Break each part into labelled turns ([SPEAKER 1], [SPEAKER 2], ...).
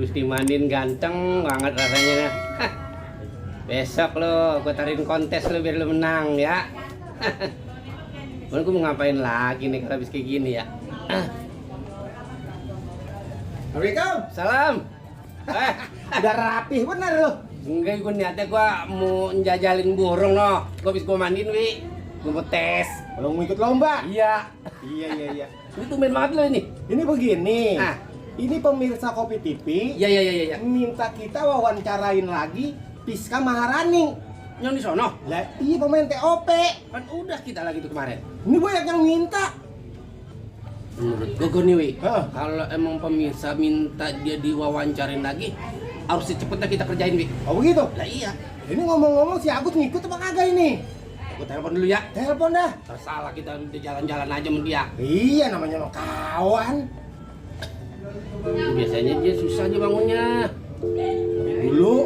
[SPEAKER 1] habis dimandiin ganteng banget rasanya. Hah. Besok lo gue taruhin kontes lo biar lo menang ya. Gue mau ngapain lagi nih kalau habis kayak gini ya.
[SPEAKER 2] Assalamualaikum.
[SPEAKER 1] Salam.
[SPEAKER 2] Udah rapih bener lo.
[SPEAKER 1] Enggak, gue niatnya gue mau njajalin burung no. Gue habis gue mandiin wi. Gue mau tes.
[SPEAKER 2] Lo mau ikut lomba?
[SPEAKER 1] Iya.
[SPEAKER 2] Iya.
[SPEAKER 1] Ini tumben banget lo ini.
[SPEAKER 2] Ini begini.
[SPEAKER 1] Ah.
[SPEAKER 2] Ini pemirsa Kopi TV
[SPEAKER 1] Iya.
[SPEAKER 2] minta kita wawancarain lagi Piska Maharani.
[SPEAKER 1] Yang di sono.
[SPEAKER 2] Lah, iya pemain TOP.
[SPEAKER 1] Kan udah kita lagi tuh kemarin.
[SPEAKER 2] Ini banyak yang minta.
[SPEAKER 1] Menurut gue nih wi,
[SPEAKER 2] Heeh.
[SPEAKER 1] kalau emang pemirsa minta dia diwawancarin lagi, harus secepatnya kita kerjain wi.
[SPEAKER 2] Oh begitu?
[SPEAKER 1] Lah iya.
[SPEAKER 2] Ini ngomong-ngomong si Agus ngikut apa kagak ini?
[SPEAKER 1] Aku telepon dulu ya.
[SPEAKER 2] Telepon dah.
[SPEAKER 1] Tersalah kita udah jalan-jalan aja sama dia.
[SPEAKER 2] Iya namanya lo kawan.
[SPEAKER 1] Biasanya dia susah aja bangunnya.
[SPEAKER 2] Dulu.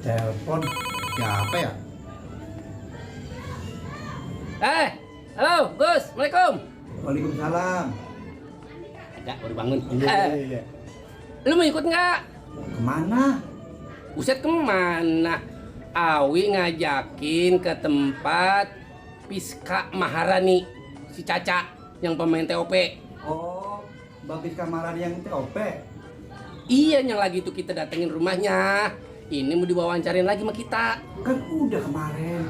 [SPEAKER 2] Telepon. Siapa ya?
[SPEAKER 1] Halo Gus, Assalamualaikum.
[SPEAKER 3] Waalaikumsalam.
[SPEAKER 1] Ada, baru bangun.
[SPEAKER 2] Iya.
[SPEAKER 1] Lu mau ikut nggak?
[SPEAKER 3] Kemana?
[SPEAKER 1] Buset kemana? Awi ngajakin ke tempat Piska Maharani, si Caca yang pemain TOP.
[SPEAKER 3] Oh, Babis Kamaran yang TOP.
[SPEAKER 1] Iya, yang lagi itu kita datengin rumahnya. Ini mau diwawancarin lagi sama kita.
[SPEAKER 3] Kan udah kemarin.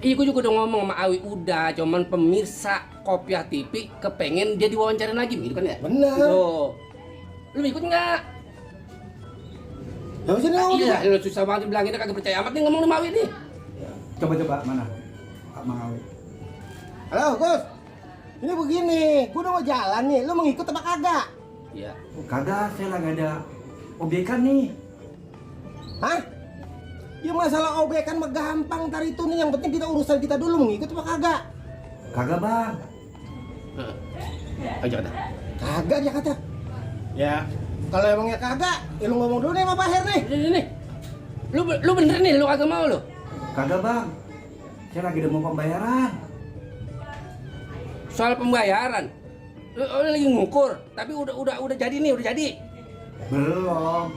[SPEAKER 1] Iya, gue juga udah ngomong sama Awi udah, cuman pemirsa Kopiah TV kepengen dia diwawancarin lagi, gitu kan ya?
[SPEAKER 2] Bener.
[SPEAKER 1] Tuh. Lu ikut nggak?
[SPEAKER 2] Gak usah ngomong.
[SPEAKER 1] Iya, lu susah banget bilangin dia kagak percaya amat nih ngomong sama Awi nih.
[SPEAKER 3] Coba mana? Kak Mangawi.
[SPEAKER 2] Halo Gus. Ini begini, gue udah mau jalan nih. Lu mau ngikut apa kagak?
[SPEAKER 1] Iya.
[SPEAKER 3] Kagak, saya lagi ada obyekan nih.
[SPEAKER 2] Hah? Ya masalah obekan mah gampang ntar itu nih. Yang penting kita urusan kita dulu, mau ngikut apa kagak?
[SPEAKER 3] Kagak bang.
[SPEAKER 1] Ayo cepet.
[SPEAKER 2] Kagak dia kata. Ya, kalau emangnya kagak, ya lu ngomong dulu nih sama Pak Her nih.
[SPEAKER 1] Ini. Lu bener nih, lu kagak mau lu.
[SPEAKER 3] Kagak bang. Saya lagi ada mau pembayaran.
[SPEAKER 1] Soal pembayaran. Lu lagi ngukur, tapi udah jadi nih, udah jadi.
[SPEAKER 3] Belum.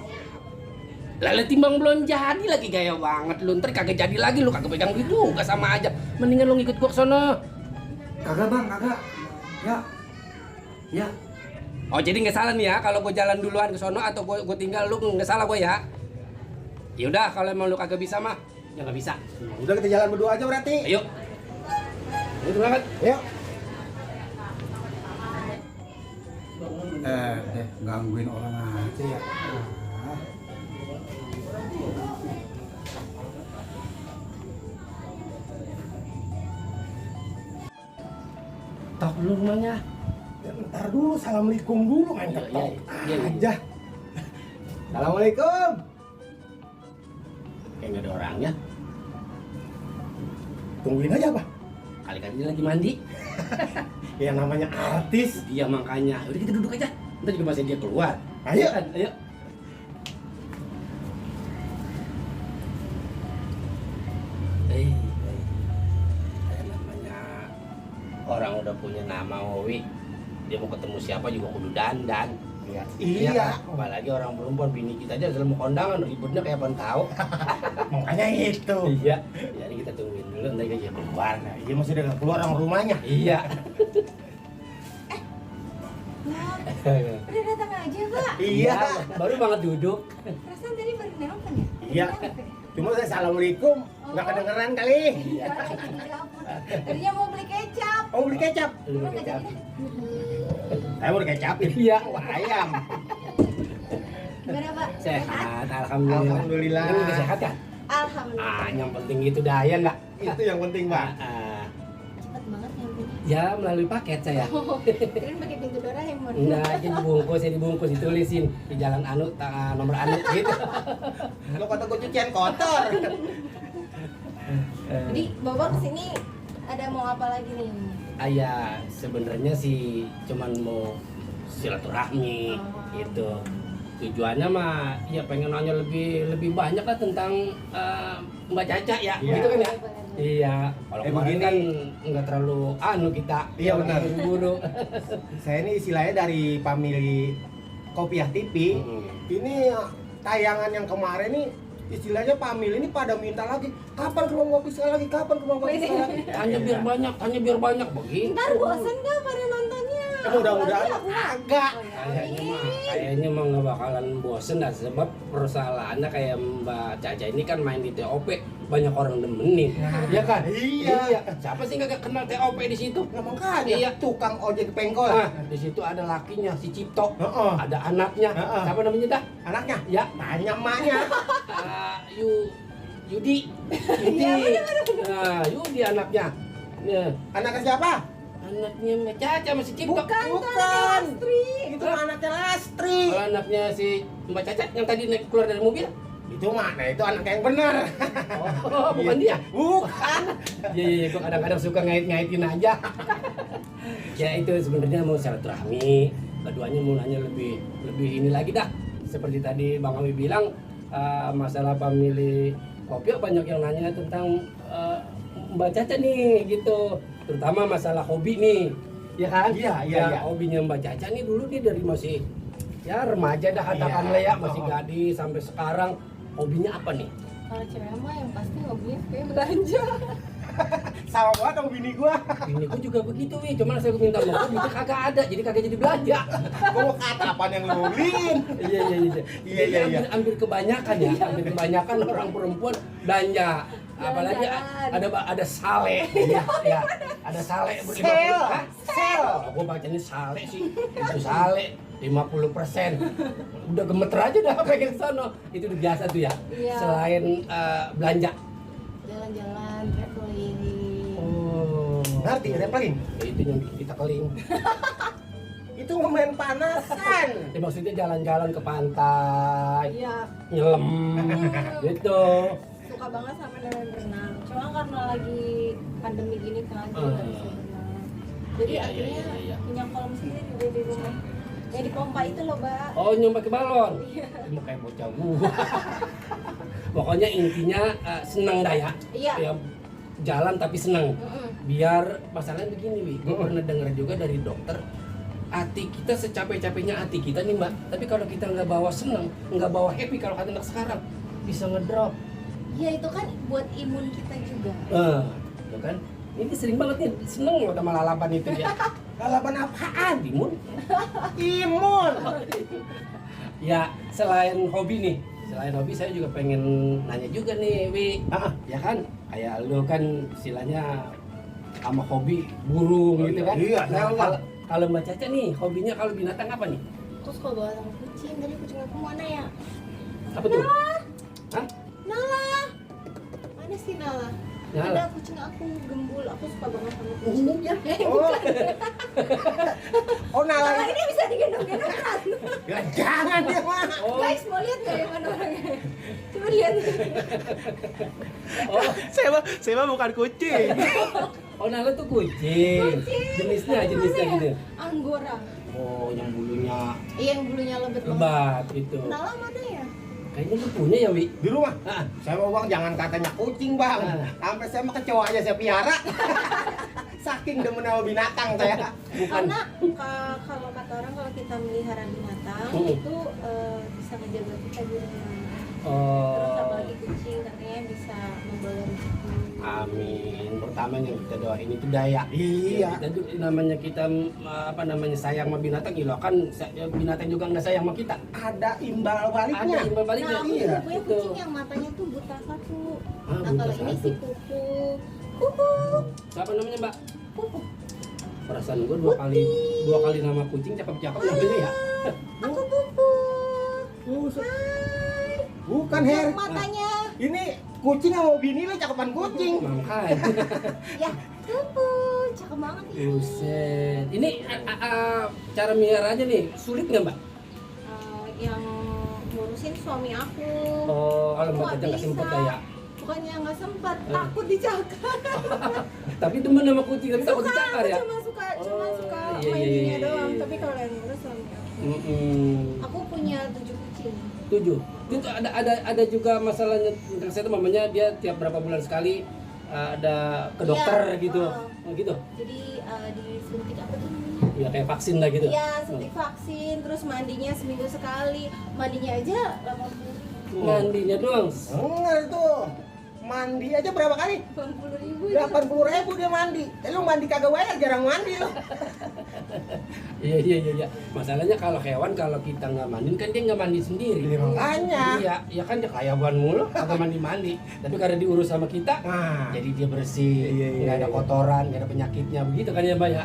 [SPEAKER 1] Lalu timbang belum jadi lagi gaya banget lu, ntar kagak jadi lagi lu kagak pegang duit juga sama aja. Mendingan lu ngikut gua ke sono.
[SPEAKER 3] Kagak bang, kagak. Ya.
[SPEAKER 1] Oh jadi nggak salah nih ya kalau gua jalan duluan ke sono atau gua tinggal lu nggak salah gua ya. Yaudah kalau emang lu kagak bisa mah ya nggak bisa.
[SPEAKER 2] Udah kita jalan berdua aja berarti.
[SPEAKER 1] Ayo. Ayo berangkat.
[SPEAKER 2] Ayo.
[SPEAKER 3] Gangguin orang aja ya.
[SPEAKER 1] Tahu dulu rumahnya.
[SPEAKER 2] Ya, ntar dulu, assalamualaikum dulu main
[SPEAKER 1] Iya,
[SPEAKER 2] ketok
[SPEAKER 1] iya.
[SPEAKER 2] aja. Assalamualaikum.
[SPEAKER 1] Kayak nggak ada orangnya.
[SPEAKER 2] Tungguin aja apa?
[SPEAKER 1] Kali-kali dia lagi mandi.
[SPEAKER 2] Ya namanya artis.
[SPEAKER 1] Iya makanya. Udah kita duduk aja. Ntar juga masih dia keluar.
[SPEAKER 2] Ayo.
[SPEAKER 1] Ayo. Namanya orang udah punya nama Wowi. Dia mau ketemu siapa juga kudu dandan.
[SPEAKER 2] Iya.
[SPEAKER 1] Kan? Apalagi orang perempuan bini kita aja dalam kondangan ributnya kayak apaan tahu.
[SPEAKER 2] Makanya itu.
[SPEAKER 1] Iya. Jadi kita tungguin dulu nanti dia keluar.
[SPEAKER 2] Nah, iya masih udah keluar orang rumahnya.
[SPEAKER 1] Iya.
[SPEAKER 4] Udah datang aja, Pak.
[SPEAKER 2] Iya.
[SPEAKER 1] Baru banget duduk.
[SPEAKER 4] Perasaan tadi baru nelpon ya?
[SPEAKER 2] Iya. Cuma saya assalamualaikum, nggak kedengeran kali.
[SPEAKER 4] Iya. Ya ampun. Tadinya mau beli kecap.
[SPEAKER 2] Oh beli kecap.
[SPEAKER 1] Lu
[SPEAKER 4] Cuma nggak
[SPEAKER 1] kecap.
[SPEAKER 4] jadi.
[SPEAKER 2] Saya mau dikecapin.
[SPEAKER 1] Iya.
[SPEAKER 2] Wah, ayam.
[SPEAKER 4] Gimana, Pak?
[SPEAKER 1] Sehat, alhamdulillah.
[SPEAKER 2] Alhamdulillah.
[SPEAKER 1] Lu udah sehat kan?
[SPEAKER 4] Alhamdulillah.
[SPEAKER 1] Yang penting itu dah ya nggak?
[SPEAKER 2] Itu yang penting, Pak.
[SPEAKER 4] Cepet banget nyampe.
[SPEAKER 1] Ya melalui paket saya.
[SPEAKER 4] Kirain pakai pintu Doraemon.
[SPEAKER 1] Enggak, jadi dibungkus, ditulisin di jalan Anu, nomor Anu gitu.
[SPEAKER 2] Lo kata gue cucian kotor.
[SPEAKER 4] Jadi, Bapak kesini ada mau apa lagi nih?
[SPEAKER 1] Ayah sebenarnya sih cuman mau silaturahmi gitu. Tujuannya mah ya pengen nanya lebih banyak lah tentang Mbak Caca ya,
[SPEAKER 2] Iya.
[SPEAKER 1] gitu kan ya. Iya, kalau kemarin
[SPEAKER 2] begini.
[SPEAKER 1] kan nggak terlalu kita.
[SPEAKER 2] Iya, benar.
[SPEAKER 1] Buru-buru.
[SPEAKER 2] Saya ini istilahnya dari family Kopiah TV. Ini tayangan yang kemarin nih istilahnya family ini pada minta lagi, kapan ke rumah kopi sekali lagi, kapan ke rumah kopi sekali lagi.
[SPEAKER 1] Tanya biar banyak begitu.
[SPEAKER 4] Ntar bosen gak pada nontonnya?
[SPEAKER 2] Mudah-mudahan
[SPEAKER 4] Apalagi aku.
[SPEAKER 2] agak.
[SPEAKER 1] Kayaknya mah nggak bakalan bosen dah, sebab persoalannya kayak Mbak Caca ini kan main di TOP banyak orang demenin. Iya kan?
[SPEAKER 2] Iya.
[SPEAKER 1] Siapa sih nggak kenal TOP di situ?
[SPEAKER 2] Nah, makanya
[SPEAKER 1] Iya.
[SPEAKER 2] tukang ojek pengkol.
[SPEAKER 1] Nah, di situ ada lakinya si Cipto,
[SPEAKER 2] Heeh.
[SPEAKER 1] ada anaknya.
[SPEAKER 2] Heeh.
[SPEAKER 1] Siapa namanya dah?
[SPEAKER 2] Anaknya?
[SPEAKER 1] Ya,
[SPEAKER 2] Tanya emaknya.
[SPEAKER 1] Yudi. Nah, Yudi anaknya. Nah,
[SPEAKER 2] Anaknya siapa?
[SPEAKER 1] anaknya Mbak Caca masih Cipto.
[SPEAKER 4] Bukan.
[SPEAKER 2] Bukan.
[SPEAKER 4] Astri.
[SPEAKER 2] Itu anaknya Lastri.
[SPEAKER 1] Kalau anaknya si Mbak Caca yang tadi naik keluar dari mobil.
[SPEAKER 2] Itu mah, nah itu anak yang benar.
[SPEAKER 1] Oh, bukan dia.
[SPEAKER 2] Bukan.
[SPEAKER 1] Iya, gua kadang-kadang suka ngait-ngaitin aja. Ya itu sebenarnya mau silaturahmi, keduanya mau nanya lebih ini lagi dah. Seperti tadi Bang Awi bilang, masalah family kopi banyak yang nanya tentang Mbak Caca nih gitu. Terutama masalah hobi nih. Ya kan?
[SPEAKER 2] Iya.
[SPEAKER 1] Hobinya Mbak Caca nih dulu dia dari masih ya remaja dah katakanlah ya, masih gadis sampai sekarang. Hobinya apa nih?
[SPEAKER 4] Kalau cewek mah yang pasti hobinya kayak belanja.
[SPEAKER 2] Sama banget sama bini gua.
[SPEAKER 1] Bini gua juga begitu wi, cuman saya minta mau duitnya kagak ada, jadi kagak jadi belanja.
[SPEAKER 2] Gua mau kata apaan yang lu beliin.
[SPEAKER 1] Iya.
[SPEAKER 2] Iya.
[SPEAKER 1] Hampir kebanyakan ya, hampir kebanyakan orang perempuan belanja. Apalagi
[SPEAKER 4] Jalan-jalan.
[SPEAKER 1] ada sale. Ya, ada sale
[SPEAKER 2] Sel. Sel.
[SPEAKER 1] Gua bacanya sale sih. Itu sale 50%. Udah gemeter aja dah pengen sono. Itu udah biasa tuh ya.
[SPEAKER 4] Iya.
[SPEAKER 1] Selain belanja.
[SPEAKER 4] Jalan-jalan, traveling.
[SPEAKER 1] Oh.
[SPEAKER 2] Ngerti traveling?
[SPEAKER 1] Itu yang bikin kita keling.
[SPEAKER 2] Itu main panasan.
[SPEAKER 1] Ya, maksudnya jalan-jalan ke pantai,
[SPEAKER 4] Iya.
[SPEAKER 1] nyelam, gitu.
[SPEAKER 4] Suka banget sama renang. Cuma karena lagi pandemi gini kan, jadi nggak bisa berenang. Jadi
[SPEAKER 1] Iya,
[SPEAKER 4] akhirnya
[SPEAKER 1] iya.
[SPEAKER 4] punya kolam sendiri deh di rumah. Yang di pompa itu loh, Mbak.
[SPEAKER 1] Oh, nyompak ke balon. Mau kayak bocah gua. Pokoknya intinya seneng dah ya.
[SPEAKER 4] Iya.
[SPEAKER 1] Ya, jalan tapi seneng.
[SPEAKER 4] Mm-mm.
[SPEAKER 1] Biar masalahnya begini, Wi. Gue pernah dengar juga dari dokter, hati kita secapek-capeknya hati kita nih, Mbak. Tapi kalau kita nggak bawa seneng, nggak bawa happy, kalau kata anak sekarang bisa ngedrop.
[SPEAKER 4] Iya, itu kan buat imun kita juga.
[SPEAKER 1] Ya kan? Ini sering banget nih seneng loh sama lalapan itu ya.
[SPEAKER 2] Lalapan apaan?
[SPEAKER 1] Timun.
[SPEAKER 2] Imun.
[SPEAKER 1] Ya, selain hobi saya juga pengen nanya juga nih, Wi. Ya kan? Kayak lu kan istilahnya sama hobi burung gitu kan?
[SPEAKER 2] Iya,
[SPEAKER 1] Nah,
[SPEAKER 2] sama.
[SPEAKER 1] kalau Mbak Caca nih, hobinya kalau binatang apa nih?
[SPEAKER 4] Terus kalau bawa sama kucing, tadi kucing aku mana ya?
[SPEAKER 1] Apa tuh? Hah?
[SPEAKER 4] Nala. Mana sih Nala?
[SPEAKER 1] Nala.
[SPEAKER 4] Ada kucing aku gembul, aku suka banget sama kucing.
[SPEAKER 1] Ya.
[SPEAKER 2] Oh. Oh,
[SPEAKER 4] Nala
[SPEAKER 2] Nala.
[SPEAKER 4] ini bisa digendong-gendong kan?
[SPEAKER 2] Ya, jangan dia mah.
[SPEAKER 1] Oh,
[SPEAKER 4] Guys, mau lihat gak yang mana orangnya? Coba lihat.
[SPEAKER 1] oh,
[SPEAKER 3] Saya mah bukan kucing.
[SPEAKER 1] oh Nala tuh kucing. Jenisnya
[SPEAKER 4] Mana ya?
[SPEAKER 1] gitu.
[SPEAKER 4] Anggora.
[SPEAKER 1] Oh, yang bulunya
[SPEAKER 4] Iya, yang bulunya lebat banget.
[SPEAKER 1] lebat itu.
[SPEAKER 4] Nala mana ya?
[SPEAKER 1] Kayaknya lu punya ya, Wi?
[SPEAKER 2] Di rumah.
[SPEAKER 1] Ah,
[SPEAKER 2] Saya mau bang, jangan katanya kucing bang. Sampai saya mah kecoa aja saya piara. Saking demen sama binatang saya.
[SPEAKER 1] bukan.
[SPEAKER 4] Karena kalau kata orang kalau kita melihara binatang itu bisa ngejaga kita di rumah. Terus
[SPEAKER 1] Oh.
[SPEAKER 4] apalagi kucing katanya bisa membawa rezeki.
[SPEAKER 1] Amin. Pertama yang kita doain itu daya.
[SPEAKER 2] Iya.
[SPEAKER 1] Kita juga namanya kita sayang sama binatang, ya kan binatang juga nggak sayang sama kita.
[SPEAKER 2] Ada imbal baliknya.
[SPEAKER 1] Ada imbal baliknya.
[SPEAKER 4] Nah, aku
[SPEAKER 2] iya,
[SPEAKER 4] juga punya
[SPEAKER 1] gitu.
[SPEAKER 4] kucing yang matanya tuh buta satu.
[SPEAKER 1] Ah,
[SPEAKER 4] Nah,
[SPEAKER 1] buta
[SPEAKER 4] kalau ini
[SPEAKER 1] satu.
[SPEAKER 4] si Kuku. Kuku.
[SPEAKER 1] Siapa namanya, Mbak?
[SPEAKER 4] Kuku.
[SPEAKER 1] Perasaan gue dua kali nama kucing cakep-cakep namanya ya.
[SPEAKER 4] Aku Kuku.
[SPEAKER 2] Buset.
[SPEAKER 4] Hai.
[SPEAKER 2] Bukan
[SPEAKER 4] Yang
[SPEAKER 2] Her.
[SPEAKER 4] matanya.
[SPEAKER 2] Ini kucing sama bini lo cakepan kucing.
[SPEAKER 1] Makanya.
[SPEAKER 4] Ya, Kuku. Cakep banget ini.
[SPEAKER 1] Buset. Ini cara meliharanya nih sulit nggak, Mbak?
[SPEAKER 4] Yang ngurusin suami aku.
[SPEAKER 1] Oh, kalau Mbak
[SPEAKER 4] Aku
[SPEAKER 1] Caca nggak
[SPEAKER 4] bisa.
[SPEAKER 1] sempet ya.
[SPEAKER 4] Bukannya nggak sempat, takut dicakar.
[SPEAKER 1] Tapi temen sama kucing tapi takut
[SPEAKER 4] Bukan,
[SPEAKER 1] dicakar
[SPEAKER 4] aku
[SPEAKER 1] ya.
[SPEAKER 4] cuma suka
[SPEAKER 1] iya,
[SPEAKER 4] mainnya
[SPEAKER 1] iya,
[SPEAKER 4] doang.
[SPEAKER 1] iya.
[SPEAKER 4] Tapi kalau yang ngurus suami aku. Aku punya 7 kucing.
[SPEAKER 1] 7. Itu ada juga masalahnya tentang saya tuh mamanya dia tiap berapa bulan sekali ada ke dokter
[SPEAKER 4] Iya,
[SPEAKER 1] gitu.
[SPEAKER 4] oh.
[SPEAKER 1] Oh, gitu.
[SPEAKER 4] Jadi disuntik apa tuh namanya?
[SPEAKER 1] Ya kayak vaksin lah gitu.
[SPEAKER 4] Iya, suntik vaksin, terus mandinya seminggu sekali. Mandinya aja 80.000.
[SPEAKER 1] Mandinya doang.
[SPEAKER 2] Enggak itu. Mandi aja berapa kali?
[SPEAKER 4] 80.000.
[SPEAKER 2] 80.000 dia mandi. Lu mandi kagak bayar, jarang mandi lu.
[SPEAKER 1] Iya. Masalahnya kalau hewan kalau kita nggak mandiin kan dia nggak mandi sendiri.
[SPEAKER 2] Iya, makanya.
[SPEAKER 1] Iya, ya kan dia kayaban mulu, kagak mandi. Tapi karena diurus sama kita,
[SPEAKER 2] Nah,
[SPEAKER 1] jadi dia bersih,
[SPEAKER 2] Iya,
[SPEAKER 1] nggak ada
[SPEAKER 2] iya.
[SPEAKER 1] kotoran, nggak ada penyakitnya, begitu kan ya Mbak ya.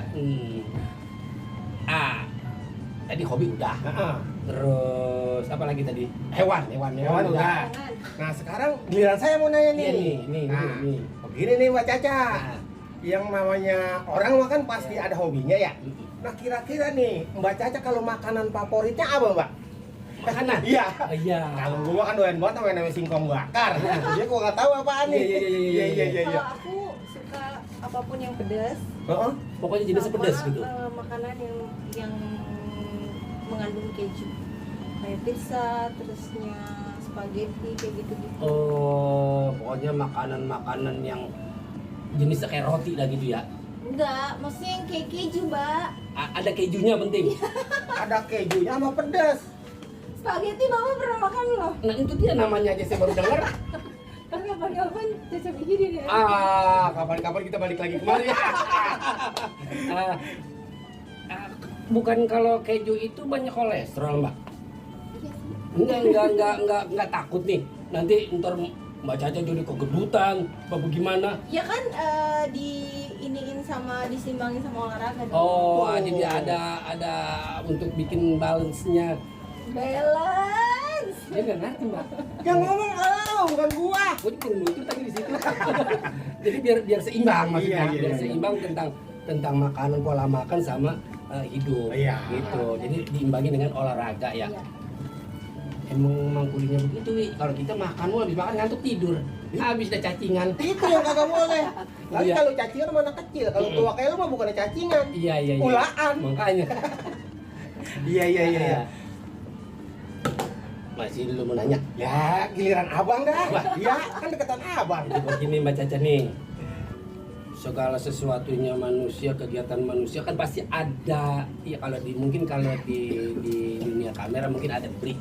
[SPEAKER 1] Tadi hobi udah.
[SPEAKER 2] heeh.
[SPEAKER 1] Terus apa lagi tadi? Hewan
[SPEAKER 2] Hewan udah. Nah, sekarang giliran saya mau nanya nih.
[SPEAKER 1] Iya nih.
[SPEAKER 2] Nah, begini nih Mbak Caca.
[SPEAKER 1] Nah.
[SPEAKER 2] Yang namanya orang makan pasti ada hobinya ya. Nah, kira-kira nih Mbak Caca kalau makanan favoritnya apa, Mbak?
[SPEAKER 1] Makanan?
[SPEAKER 2] Iya.
[SPEAKER 1] Iya.
[SPEAKER 2] Kalau gua kan doyan banget sama yang namanya singkong bakar. Dia gua nggak tahu apaan nih.
[SPEAKER 1] Iya.
[SPEAKER 4] Kalau aku suka apapun yang pedas.
[SPEAKER 2] Heeh.
[SPEAKER 1] Pokoknya jenisnya pedas
[SPEAKER 4] sama,
[SPEAKER 1] gitu.
[SPEAKER 4] Makanan yang mengandung keju. Kayak pizza, terusnya spaghetti kayak gitu-gitu.
[SPEAKER 1] Oh, pokoknya makanan yang jenisnya kayak roti lah gitu ya.
[SPEAKER 4] Enggak, maksudnya yang kayak keju, Mbak.
[SPEAKER 1] Ada kejunya penting.
[SPEAKER 2] Ada kejunya sama pedas.
[SPEAKER 4] Spaghetti Mama pernah makan loh.
[SPEAKER 1] Nah itu dia namanya aja saya baru dengar.
[SPEAKER 4] Tapi kapan-kapan Caca bikinin ya.
[SPEAKER 1] Kapan-kapan kita balik lagi kemari ya. Bukan kalau keju itu banyak kolesterol, Mbak?
[SPEAKER 4] Iya sih.
[SPEAKER 1] Enggak takut nih. Nanti ntar Mbak Caca jadi kegedutan, apa bagaimana?
[SPEAKER 4] Ya kan diiniin sama disimbangin sama olahraga dong.
[SPEAKER 1] Oh, jadi ada untuk bikin balance-nya.
[SPEAKER 4] Balance.
[SPEAKER 1] Dia nggak ngerti, Mbak.
[SPEAKER 2] Yang ngomong bukan gua.
[SPEAKER 1] Gue juga lutut tadi di situ. Jadi biar seimbang maksudnya,
[SPEAKER 2] Iya.
[SPEAKER 1] biar seimbang tentang makanan, pola makan sama hidup.
[SPEAKER 2] Iya.
[SPEAKER 1] Gitu. Jadi diimbangi dengan olahraga ya.
[SPEAKER 4] Iya.
[SPEAKER 1] Emang kulinya begitu, Wi. Kalau kita makan mulu habis makan ngantuk tidur. Habis dah cacingan.
[SPEAKER 2] Itu yang kagak boleh. Lagi
[SPEAKER 1] Iya.
[SPEAKER 2] kalau cacingan sama anak kecil, kalau tua kayak lu mah bukannya cacingan.
[SPEAKER 1] Iya.
[SPEAKER 2] Ulaan.
[SPEAKER 1] Makanya.
[SPEAKER 2] Iya.
[SPEAKER 1] Masih dulu mau nanya.
[SPEAKER 2] Ya, giliran abang dah.
[SPEAKER 1] Wah.
[SPEAKER 2] Ya, kan deketan abang.
[SPEAKER 1] Jadi begini Mbak Caca nih. Segala sesuatunya manusia, kegiatan manusia kan pasti ada. Ya mungkin kalau di dunia kamera mungkin ada break.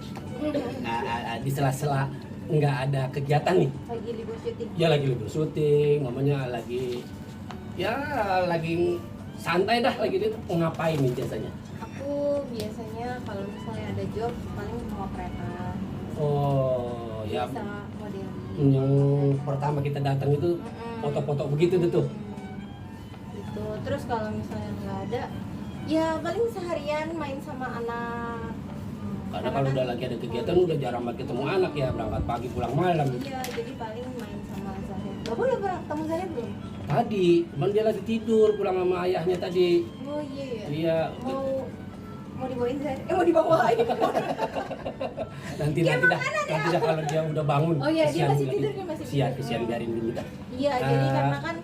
[SPEAKER 1] Di sela-sela nggak ada kegiatan nih.
[SPEAKER 4] Lagi libur syuting.
[SPEAKER 1] Ya lagi libur syuting, mamanya lagi santai dah lagi dia ngapain nih biasanya?
[SPEAKER 4] Aku biasanya kalau misalnya ada job paling pemotretan.
[SPEAKER 1] Oh, ya
[SPEAKER 4] Bisa modeling.
[SPEAKER 1] yang pertama kita datang itu foto-foto begitu tuh.
[SPEAKER 4] Gitu. Terus kalau misalnya nggak ada, ya paling seharian main sama anak.
[SPEAKER 1] Karena kalau udah lagi ada kegiatan udah jarang banget ketemu anak ya, berangkat pagi pulang malam.
[SPEAKER 4] Iya, jadi paling main sama Zahir. Bapak udah pernah ketemu Zahir belum?
[SPEAKER 1] Tadi, cuman dia lagi tidur pulang sama ayahnya tadi.
[SPEAKER 4] Oh iya ya.
[SPEAKER 1] Iya.
[SPEAKER 4] Mau dibawain Zahir? Mau dibawain?
[SPEAKER 1] Nanti dah kalau dia udah bangun.
[SPEAKER 4] Oh iya, dia
[SPEAKER 1] kesian
[SPEAKER 4] masih
[SPEAKER 1] lagi.
[SPEAKER 4] tidur, dia masih
[SPEAKER 1] Kesian,
[SPEAKER 4] tidur.
[SPEAKER 1] kesian biarin dulu dah.
[SPEAKER 4] Iya, jadi
[SPEAKER 1] Ah.
[SPEAKER 4] karena kan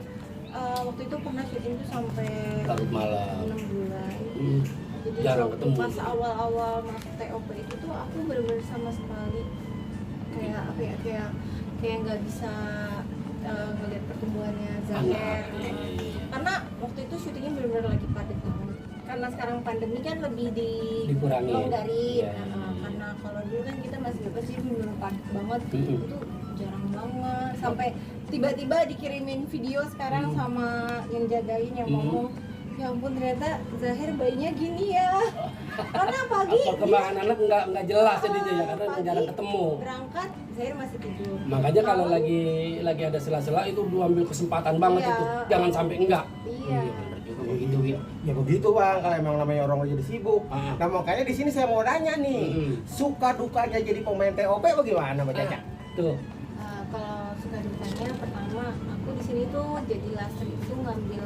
[SPEAKER 4] waktu itu pernah syuting tuh sampai
[SPEAKER 1] Larut malam.
[SPEAKER 4] 6 bulan.
[SPEAKER 1] Hmm.
[SPEAKER 4] Jadi
[SPEAKER 1] Jarang
[SPEAKER 4] waktu
[SPEAKER 1] ketemu.
[SPEAKER 4] pas awal-awal masuk TOP itu tuh aku bener-bener sama sekali kayak apa ya, kayak nggak bisa ngeliat pertumbuhannya Zahir.
[SPEAKER 1] Iya.
[SPEAKER 4] Karena waktu itu syutingnya bener-bener lagi padat banget. Karena sekarang pandemi kan lebih
[SPEAKER 1] Dikurangi.
[SPEAKER 4] dilonggarin.
[SPEAKER 1] Iya.
[SPEAKER 4] Karena kalau dulu kan kita masih bebas jadi bener-bener padat banget.
[SPEAKER 1] Mm-mm.
[SPEAKER 4] Itu jarang banget. Sampai tiba-tiba dikirimin video sekarang sama yang jagain yang ngomong, ya ampun ternyata Zahir bayinya gini ya. Karena pagi
[SPEAKER 1] Perkembangan anak nggak jelas jadinya ya, karena
[SPEAKER 4] pagi
[SPEAKER 1] jarang ketemu.
[SPEAKER 4] berangkat Zahir masih tidur.
[SPEAKER 1] Makanya kalau
[SPEAKER 4] Malam,
[SPEAKER 1] lagi ada sela-sela itu lu ambil kesempatan banget
[SPEAKER 4] Iya.
[SPEAKER 1] itu. Jangan sampai enggak.
[SPEAKER 4] Iya.
[SPEAKER 1] Bener juga begitu, Wi.
[SPEAKER 2] Ya begitu bang, kalau emang namanya orang jadi sibuk.
[SPEAKER 1] Ah.
[SPEAKER 2] Nah makanya di sini saya mau nanya nih, suka dukanya jadi pemain TOP bagaimana Mbak Caca?
[SPEAKER 1] Tuh.
[SPEAKER 4] Kalau suka dukanya, pertama aku di sini tuh jadi Lastri itu ngambil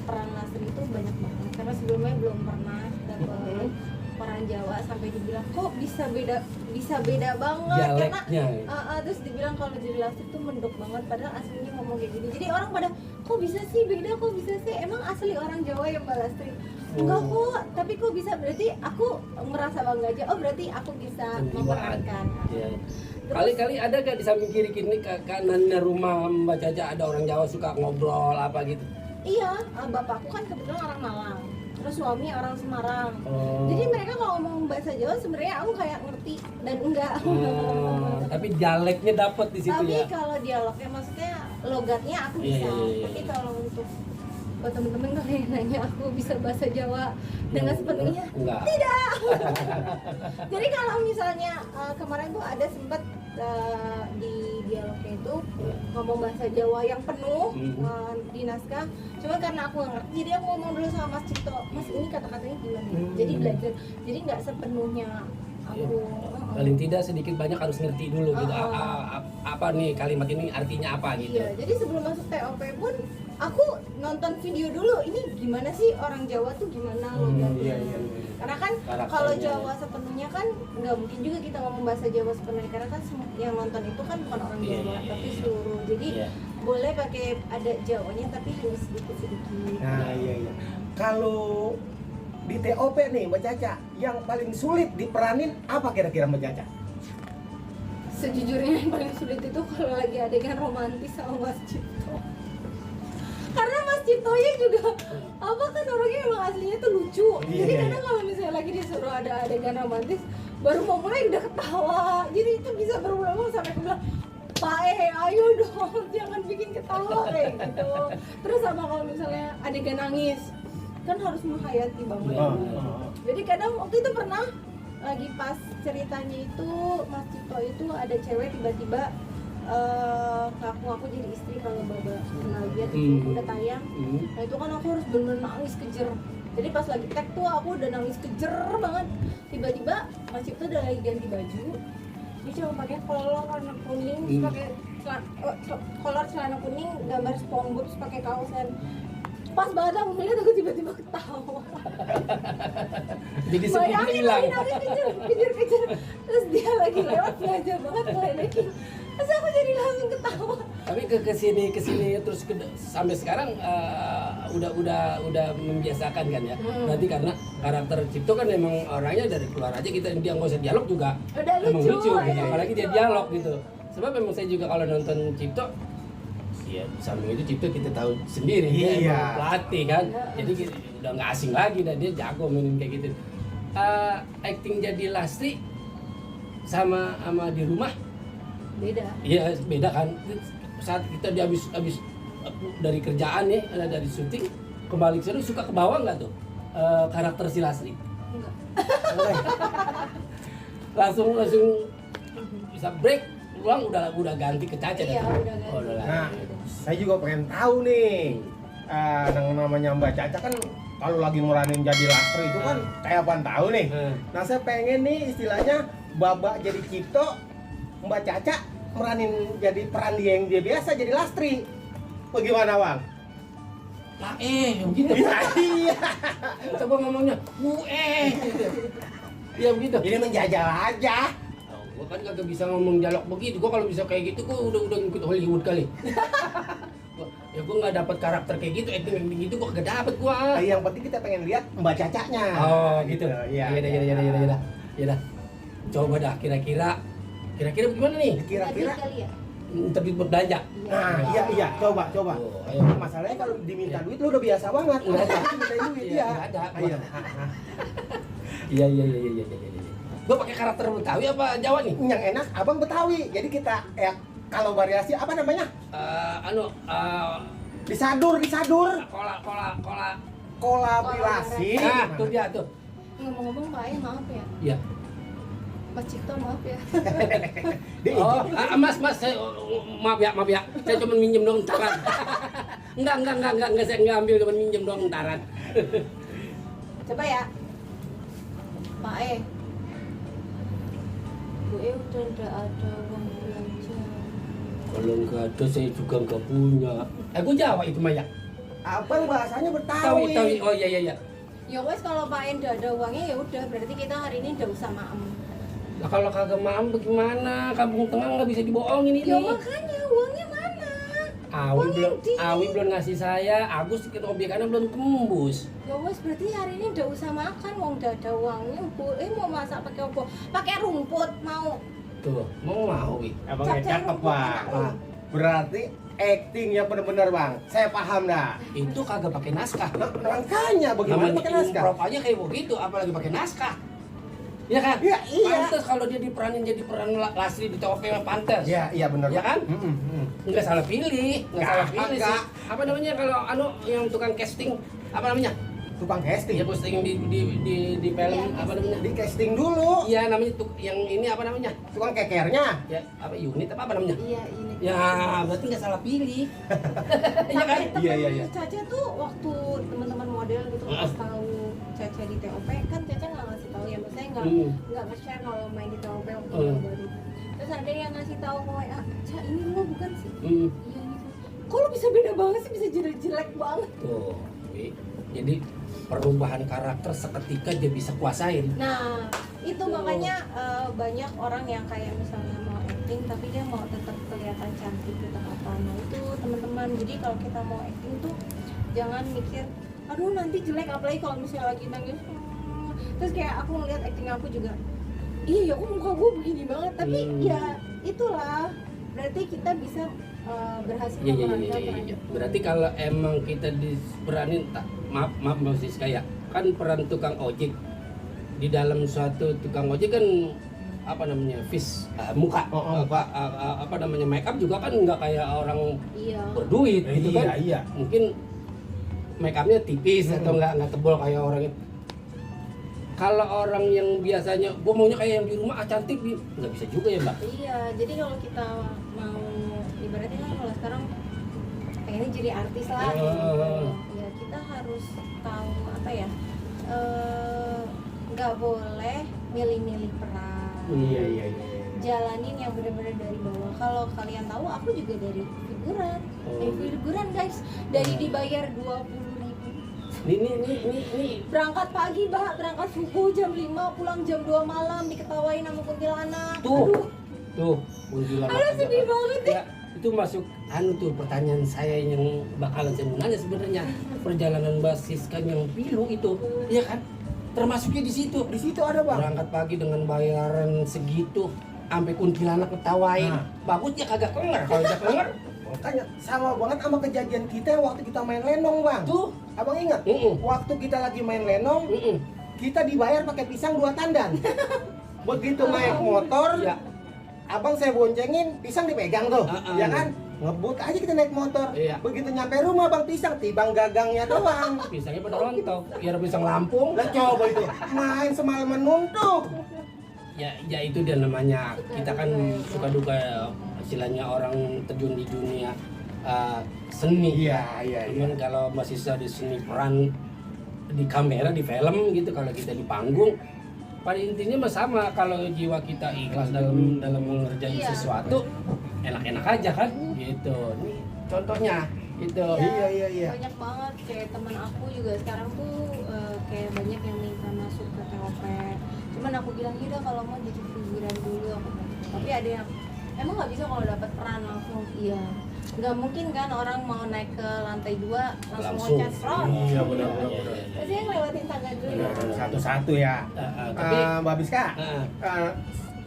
[SPEAKER 4] peran Lastri itu banyak banget karena sebelumnya belum pernah dapat peran Jawa sampai dibilang kok bisa beda banget
[SPEAKER 1] Dialeknya.
[SPEAKER 4] karena terus dibilang kalau jadi Lastri tuh mendok banget padahal aslinya ngomong kayak gini, jadi orang pada kok bisa sih beda, kok bisa sih, emang asli orang Jawa ya Mbak Lastri. Enggak kok, tapi kok bisa, berarti aku merasa bangga aja. Oh berarti aku bisa memerankan.
[SPEAKER 1] Iya. Kali-kali ada gak di samping kiri kini ke kanannya rumah Mbak Caca ada orang Jawa suka ngobrol apa gitu?
[SPEAKER 4] Iya, bapakku kan kebetulan orang Malang, terus suami orang Semarang.
[SPEAKER 1] Oh.
[SPEAKER 4] Jadi mereka kalau ngomong bahasa Jawa sebenarnya aku kayak ngerti dan enggak.
[SPEAKER 1] Tapi dialeknya dapat di situ
[SPEAKER 4] Tapi
[SPEAKER 1] ya.
[SPEAKER 4] kalau dialognya maksudnya logatnya aku
[SPEAKER 1] Iya,
[SPEAKER 4] bisa.
[SPEAKER 1] iya, iya.
[SPEAKER 4] Tapi kalau untuk buat temen-temen kalau yang nanya aku bisa bahasa Jawa dengan sepenuhnya,
[SPEAKER 1] Enggak.
[SPEAKER 4] tidak. Jadi kalau misalnya kemarin tuh ada sempet di dialognya itu ngomong bahasa Jawa yang penuh di naskah. Cuma karena aku nggak ngerti, jadi aku ngomong dulu sama Mas Cipto. Mas ini kata-katanya gimana? Jadi belajar. Jadi nggak sepenuhnya aku.
[SPEAKER 1] Paling tidak sedikit banyak harus ngerti dulu gitu. Apa nih kalimat ini artinya apa gitu.
[SPEAKER 4] Iya, jadi sebelum masuk TOP pun aku nonton video dulu. Ini gimana sih orang Jawa tuh gimana logatnya?
[SPEAKER 2] iya.
[SPEAKER 4] Karena kan
[SPEAKER 1] Karakternya.
[SPEAKER 4] kalau Jawa sepenuhnya kan nggak mungkin juga kita ngomong bahasa Jawa sepenuhnya, karena kan yang nonton itu kan bukan orang
[SPEAKER 1] Iya,
[SPEAKER 4] Jawa,
[SPEAKER 1] iya,
[SPEAKER 4] tapi
[SPEAKER 1] iya.
[SPEAKER 4] seluruh. Jadi
[SPEAKER 1] Iya.
[SPEAKER 4] boleh pakai ada Jawanya tapi hanya sedikit-sedikit.
[SPEAKER 2] Nah, iya. Kalau di TOP nih Mbak Caca, yang paling sulit diperanin apa kira-kira Mbak Caca?
[SPEAKER 4] Sejujurnya yang paling sulit itu kalau lagi adegan romantis sama Mas Cipto. Karena Mas Ciptonya juga apa kan orangnya emang aslinya tuh lucu.
[SPEAKER 2] Iya,
[SPEAKER 4] Jadi
[SPEAKER 2] iya,
[SPEAKER 4] kadang kalau misalnya lagi disuruh ada adegan romantis, baru mau mulai udah ketawa. Jadi itu bisa berulang-ulang sampai aku bilang, Pak ayo dong, jangan bikin ketawa kayak gitu. Terus sama kalau misalnya adegan nangis, kan harus menghayati banget. Jadi kadang waktu itu pernah lagi pas ceritanya itu Mas Cipto itu ada cewek tiba-tiba ngaku jadi istri kalau Baba kenal dia tuh udah tayang. Nah itu kan aku harus bener nangis kejer. Jadi pas lagi tag tuh aku udah nangis kejer banget. Tiba-tiba Mas Cipto udah lagi ganti baju. Dia cuma pakai kolor warna kuning, terus pakai kolor celana kuning gambar SpongeBob, terus pakai kaosan. Pas banget aku ngeliat aku tiba-tiba ketawa.
[SPEAKER 1] Jadi sebelum
[SPEAKER 4] Bayangin
[SPEAKER 1] hilang.
[SPEAKER 4] lagi kejar. Terus dia lagi lewat belajar banget ngeledekin. Terus aku jadi langsung ketawa.
[SPEAKER 1] Tapi kesini terus sampai sekarang udah membiasakan kan ya. Berarti karena karakter Cipto kan memang orangnya dari keluar aja kita dia nggak usah dialog juga.
[SPEAKER 4] Udah
[SPEAKER 1] Emang lucu
[SPEAKER 4] ya,
[SPEAKER 1] gitu. Apalagi dia
[SPEAKER 4] lucu.
[SPEAKER 1] dialog gitu. Sebab memang saya juga kalau nonton Cipto, ya samping itu Cipto kita tahu sendiri dia
[SPEAKER 2] Iya.
[SPEAKER 1] emang pelatih kan. Jadi udah nggak asing lagi dan dia jago mainin kayak gitu. Acting jadi Lastri sama di rumah.
[SPEAKER 4] Beda.
[SPEAKER 1] Iya beda kan. Saat kita habis dari kerjaan nih, dari syuting kembali ke sini suka ke bawah nggak tuh karakter si Lastri?
[SPEAKER 4] Enggak.
[SPEAKER 1] langsung bisa break pulang udah ganti ke Caca.
[SPEAKER 4] Iya,
[SPEAKER 1] dah.
[SPEAKER 4] udah ganti.
[SPEAKER 1] Oh, udah
[SPEAKER 2] Nah,
[SPEAKER 1] ganti.
[SPEAKER 2] saya juga pengen tahu nih, yang namanya Mbak Caca kan kalau lagi meranin jadi Lastri itu kan kayak apaan tahu nih. Nah, saya pengen nih istilahnya Baba jadi Cipto, Mbak Caca meranin jadi peran dia yang dia biasa jadi Lastri. Bagaimana, Bang?
[SPEAKER 1] Lah begitu.
[SPEAKER 2] Iya.
[SPEAKER 1] Coba ngomongnya, gitu. Iya begitu.
[SPEAKER 2] Ini menjajal aja.
[SPEAKER 1] Gua kan kagak bisa ngomong dialog begitu. Gua kalau bisa kayak gitu gua udah ngikut Hollywood kali. Ya gua nggak dapat karakter kayak gitu, acting gitu gua kagak dapet gua.
[SPEAKER 2] Yang penting kita pengen lihat Mbak Cacanya.
[SPEAKER 1] Oh gitu.
[SPEAKER 2] Iya.
[SPEAKER 1] Iya dah. Coba dah kira-kira bagaimana nih?
[SPEAKER 2] Kira-kira.
[SPEAKER 4] Tadi kali ya?
[SPEAKER 1] Tapi buat belanja.
[SPEAKER 2] Nah, iya, coba.
[SPEAKER 1] Oh, ayo.
[SPEAKER 2] Masalahnya kalau diminta duit lu udah biasa banget.
[SPEAKER 1] Nggak ada.
[SPEAKER 2] Minta duit
[SPEAKER 1] Iya,
[SPEAKER 2] ya.
[SPEAKER 1] nggak ada.
[SPEAKER 2] Ayo.
[SPEAKER 1] Iya. Gua pakai karakter Betawi apa Jawa nih?
[SPEAKER 2] Yang enak Abang Betawi. Jadi kita kalau variasi apa namanya? Disadur.
[SPEAKER 1] Kola.
[SPEAKER 2] Kolaborasi.
[SPEAKER 1] Nah, tuh dia tuh.
[SPEAKER 4] Ngomong-ngomong Pak Ayah maaf ya.
[SPEAKER 1] Iya.
[SPEAKER 4] Mas Cipto maaf ya.
[SPEAKER 1] Oh, Mas, maaf ya. Saya cuma minjem doang entaran. Enggak, saya nggak ambil, cuma minjem doang entaran.
[SPEAKER 4] Coba ya. Pak gue udah nggak ada uang belanja.
[SPEAKER 1] Kalau nggak ada, saya juga nggak punya. Gue Jawa itu Maya.
[SPEAKER 2] Abang bahasanya
[SPEAKER 1] Tahu.
[SPEAKER 2] Betawi.
[SPEAKER 1] Oh iya.
[SPEAKER 4] Ya wes kalau Pak Ayah nggak ada uangnya ya udah berarti kita hari ini nggak usah maem.
[SPEAKER 1] Nah, kalau kagak maaf bagaimana? Kampung Tengah nggak bisa dibohongin ini.
[SPEAKER 4] Ya makanya uangnya mana?
[SPEAKER 1] Awi belum ngasih saya, Agus tiket obyekannya belum tembus.
[SPEAKER 4] Ya wes berarti hari ini udah usah makan, wong udah ada uangnya. Mau masak pakai apa? Pakai rumput mau.
[SPEAKER 1] Tuh, mau Wi.
[SPEAKER 2] Abangnya cakep bang. Berarti actingnya bener-bener bang. Saya paham dah.
[SPEAKER 1] Itu kagak pakai naskah.
[SPEAKER 2] Nah, makanya bagaimana
[SPEAKER 1] Namanya
[SPEAKER 2] pakai naskah?
[SPEAKER 1] improv aja kayak begitu, apalagi pakai naskah. Iya kan?
[SPEAKER 2] Iya, iya.
[SPEAKER 1] Pantes kalau dia diperanin jadi peran Lasri di TOP mah pantes.
[SPEAKER 2] Iya bener.
[SPEAKER 1] Ya kan? Nggak salah pilih, nggak salah pilih sih.
[SPEAKER 2] Nggak.
[SPEAKER 1] Apa namanya kalau yang tukang casting, apa namanya?
[SPEAKER 2] Tukang casting.
[SPEAKER 1] Dia posting di film
[SPEAKER 4] Iya,
[SPEAKER 1] apa namanya?
[SPEAKER 2] Di casting dulu.
[SPEAKER 1] Iya namanya yang ini apa namanya?
[SPEAKER 2] Tukang kekernya.
[SPEAKER 1] Ya apa unit apa namanya?
[SPEAKER 4] Iya ini.
[SPEAKER 1] Ya berarti nggak salah pilih. Iya kan?
[SPEAKER 2] Iya.
[SPEAKER 4] Caca tuh waktu teman-teman model gitu pas tahu Caca di TOP kan Caca nggak ngasih tahu ya, maksudnya nggak nge-share kalau main di TOP waktu baru. Terus ada yang ngasih tahu ke WA, Ca ini lo bukan sih? Iya ini. Kok lo bisa beda banget sih, bisa jelek banget?
[SPEAKER 1] Tuh, Wi. Jadi perubahan karakter seketika dia bisa kuasain.
[SPEAKER 4] Nah itu makanya banyak orang yang kayak misalnya mau acting tapi dia mau tetap kelihatan cantik gitu apa. Nah itu teman-teman, jadi kalau kita mau acting tuh jangan mikir aduh nanti jelek, apalagi kalau misalnya lagi nangis. Terus kayak aku ngeliat acting aku juga, iya ya kok muka gue begini banget, tapi ya itulah berarti kita bisa berhasil memerankan peran itu.
[SPEAKER 1] Berarti kalau emang kita diperanin, maaf Mbak Siska ya, kan peran tukang ojek di dalam suatu tukang ojek kan apa namanya muka apa namanya make up juga kan nggak kayak orang
[SPEAKER 4] Iya.
[SPEAKER 1] berduit gitu kan.
[SPEAKER 2] Iya.
[SPEAKER 1] Mungkin make upnya tipis atau nggak tebal kayak orang itu. Kalau orang yang biasanya gue maunya kayak yang di rumah cantik, nggak bisa juga ya Mbak.
[SPEAKER 4] Iya, jadi kalau kita mau ibaratnya kan kalau sekarang pengennya jadi artis lah gitu. Ya kita harus tahu apa ya, nggak boleh milih-milih peran.
[SPEAKER 2] Iya.
[SPEAKER 4] Jalanin yang benar-benar dari bawah. Kalau kalian tahu, aku juga dari figuran. Figuran guys, dari dibayar 20.000.
[SPEAKER 1] Ini
[SPEAKER 4] Berangkat pagi, Mbak, berangkat subuh jam 5, pulang jam 2 malam, diketawain sama kuntilanak.
[SPEAKER 1] tuh kuntilanak.
[SPEAKER 4] Aduh, sedih banget ya.
[SPEAKER 1] Itu masuk tuh pertanyaan saya yang bakalan saya mau nanya sebenarnya, perjalanan Mbak Siska yang pilu itu, ya kan? Termasuknya di situ.
[SPEAKER 2] Di situ ada bang.
[SPEAKER 1] Berangkat pagi dengan bayaran segitu, sampai kuntilanak ketawain.
[SPEAKER 2] Nah.
[SPEAKER 1] Bagus dia kagak kenger, kalau dia kenger
[SPEAKER 2] Makanya sama banget sama kejadian kita waktu kita main lenong bang.
[SPEAKER 1] tuh.
[SPEAKER 2] Abang ingat? Waktu kita lagi main lenong, kita dibayar pakai pisang 2 tandan. Begitu naik motor,
[SPEAKER 1] Ya.
[SPEAKER 2] abang saya boncengin, pisang dipegang tuh, ya kan? Ngebut aja kita naik motor.
[SPEAKER 1] Iya.
[SPEAKER 2] Begitu nyampe rumah bang pisang, tibang gagangnya doang.
[SPEAKER 1] Pisangnya pada rontok, biar pisang Lampung.
[SPEAKER 2] Lah coba itu, main semalaman nuntuk.
[SPEAKER 1] Ya itu dia namanya, kita kan suka duka istilahnya orang terjun di dunia seni.
[SPEAKER 2] Iya.
[SPEAKER 1] Cuman kalau masih di seni peran di kamera, di film gitu, kalau kita di panggung, pada intinya mah sama. Kalau jiwa kita ikhlas dalam mengerjain sesuatu, enak-enak aja kan, gitu. Ini contohnya itu.
[SPEAKER 2] Iya.
[SPEAKER 4] Banyak banget kayak teman aku juga sekarang tuh kayak banyak yang minta masuk ke TOP. Cuman aku bilang iya kalau mau jadi figuran dulu aku. Tapi ada yang emang nggak bisa kalau dapat peran langsung. Iya. Nggak mungkin kan orang mau naik ke lantai 2 langsung loncat front.
[SPEAKER 2] Iya benar.
[SPEAKER 4] Pasti yang lewatin tangga dulu.
[SPEAKER 2] Satu-satu ya.
[SPEAKER 1] Tapi
[SPEAKER 2] Mbak Biska,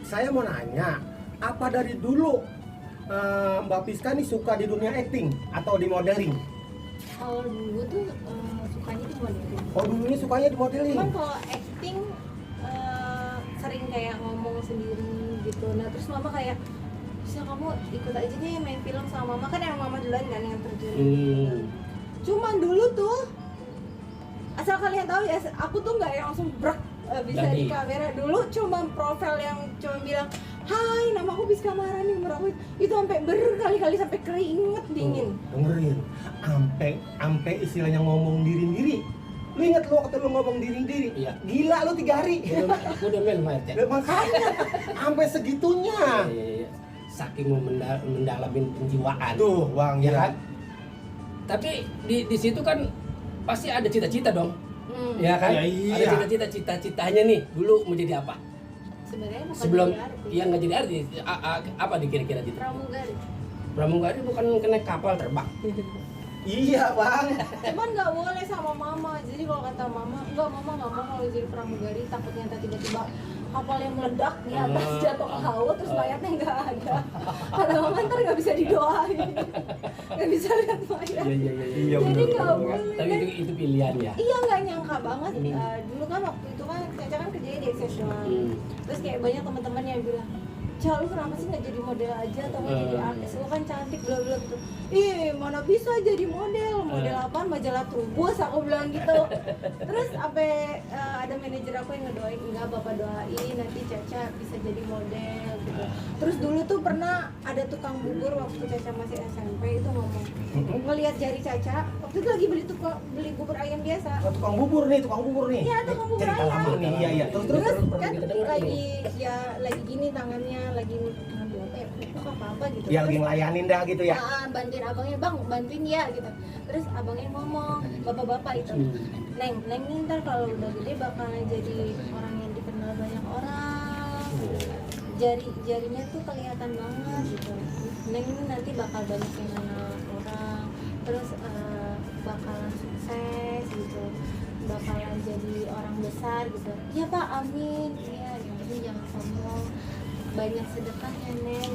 [SPEAKER 2] saya mau nanya, apa dari dulu Mbak Biska nih suka di dunia acting atau di modeling?
[SPEAKER 4] Kalau dulu tuh sukanya di modeling.
[SPEAKER 2] Oh dulunya sukanya di modeling.
[SPEAKER 4] Cuman kalau acting sering kayak ngomong sendiri gitu. Nah terus mama kayak bisa kamu ikut aja deh main film sama mama, kan emang mama duluan kan yang terjun. Cuman dulu tuh asal kalian tahu ya, aku tuh nggak yang langsung brek bisa
[SPEAKER 1] Jadi.
[SPEAKER 4] di kamera. Dulu cuma profil yang cuma bilang hai nama aku Biska Maharani umur aku itu sampai berkali-kali sampai keringet dingin.
[SPEAKER 2] Dengerin, ampe istilahnya ngomong diri. Lu inget lu waktu lu ngomong diri?
[SPEAKER 1] Iya.
[SPEAKER 2] Gila lu 3 hari.
[SPEAKER 1] aku udah main Mayat ya.
[SPEAKER 2] Lah, makanya sampai segitunya.
[SPEAKER 1] Iya. Saking mendalamin penjiwaan.
[SPEAKER 2] Tuh, Bang,
[SPEAKER 1] Ya kan? Tapi di situ kan pasti ada cita-cita dong. Ya kan?
[SPEAKER 2] Ya, iya.
[SPEAKER 1] Ada cita-citanya nih, dulu mau jadi apa?
[SPEAKER 4] Sebenarnya bukan
[SPEAKER 1] Sebelum
[SPEAKER 4] jadi artis.
[SPEAKER 1] yang nggak jadi artis, apa kira-kira gitu?
[SPEAKER 4] Pramugari.
[SPEAKER 1] pramugari bukan kena kapal terbang.
[SPEAKER 2] Iya bang.
[SPEAKER 4] Cuman nggak boleh sama mama. Jadi kalau kata mama, mama nggak mau kalau jadi pramugari, takutnya ntar tiba-tiba kapal yang meledak di atas jatuh ke laut terus mayatnya nggak ada. Kata mama ntar nggak bisa didoain, nggak bisa lihat mayat.
[SPEAKER 2] Iya,
[SPEAKER 4] Jadi
[SPEAKER 2] bener.
[SPEAKER 4] nggak boleh.
[SPEAKER 1] Tapi itu pilihan ya.
[SPEAKER 4] Iya nggak nyangka banget. Dulu kan waktu itu kan Caca kan kerjanya di Exceptional. Terus kayak banyak teman-teman yang bilang, Ca, lu kenapa sih nggak jadi model aja atau nggak jadi artis? Lu kan cantik, bla gitu. Ih, mana bisa jadi model? Model apaan? Majalah Trubus, aku bilang gitu. Terus sampai ada manajer aku yang ngedoain, enggak bapak doain nanti Caca bisa jadi model gitu. Terus dulu tuh pernah ada tukang bubur waktu Caca masih SMP itu ngomong, ngelihat jari Caca, waktu itu lagi beli bubur ayam biasa.
[SPEAKER 2] Oh, tukang bubur nih.
[SPEAKER 4] Iya, tukang bubur
[SPEAKER 2] Cerita
[SPEAKER 4] ayam.
[SPEAKER 2] lama nih. Iya. Terus
[SPEAKER 4] Terus
[SPEAKER 1] pernah
[SPEAKER 4] kan
[SPEAKER 1] kita dengar
[SPEAKER 4] lagi lagi gini tangannya lagi ngambil apa ya, pupuk apa gitu.
[SPEAKER 2] Iya lagi
[SPEAKER 4] Terus,
[SPEAKER 2] ngelayanin dah gitu ya.
[SPEAKER 4] bantuin abangnya, bang bantuin ya gitu. Terus abangnya ngomong, bapak-bapak itu, neng nih ntar kalau udah gede bakalan jadi orang yang dikenal banyak orang. Jarinya tuh kelihatan banget gitu. Neng ini nanti bakal banyak yang kenal orang. Terus bakalan sukses gitu. Bakalan jadi orang besar gitu. Iya pak, amin. Iya, yang penting jangan sombong. Banyak sedekahnya neng.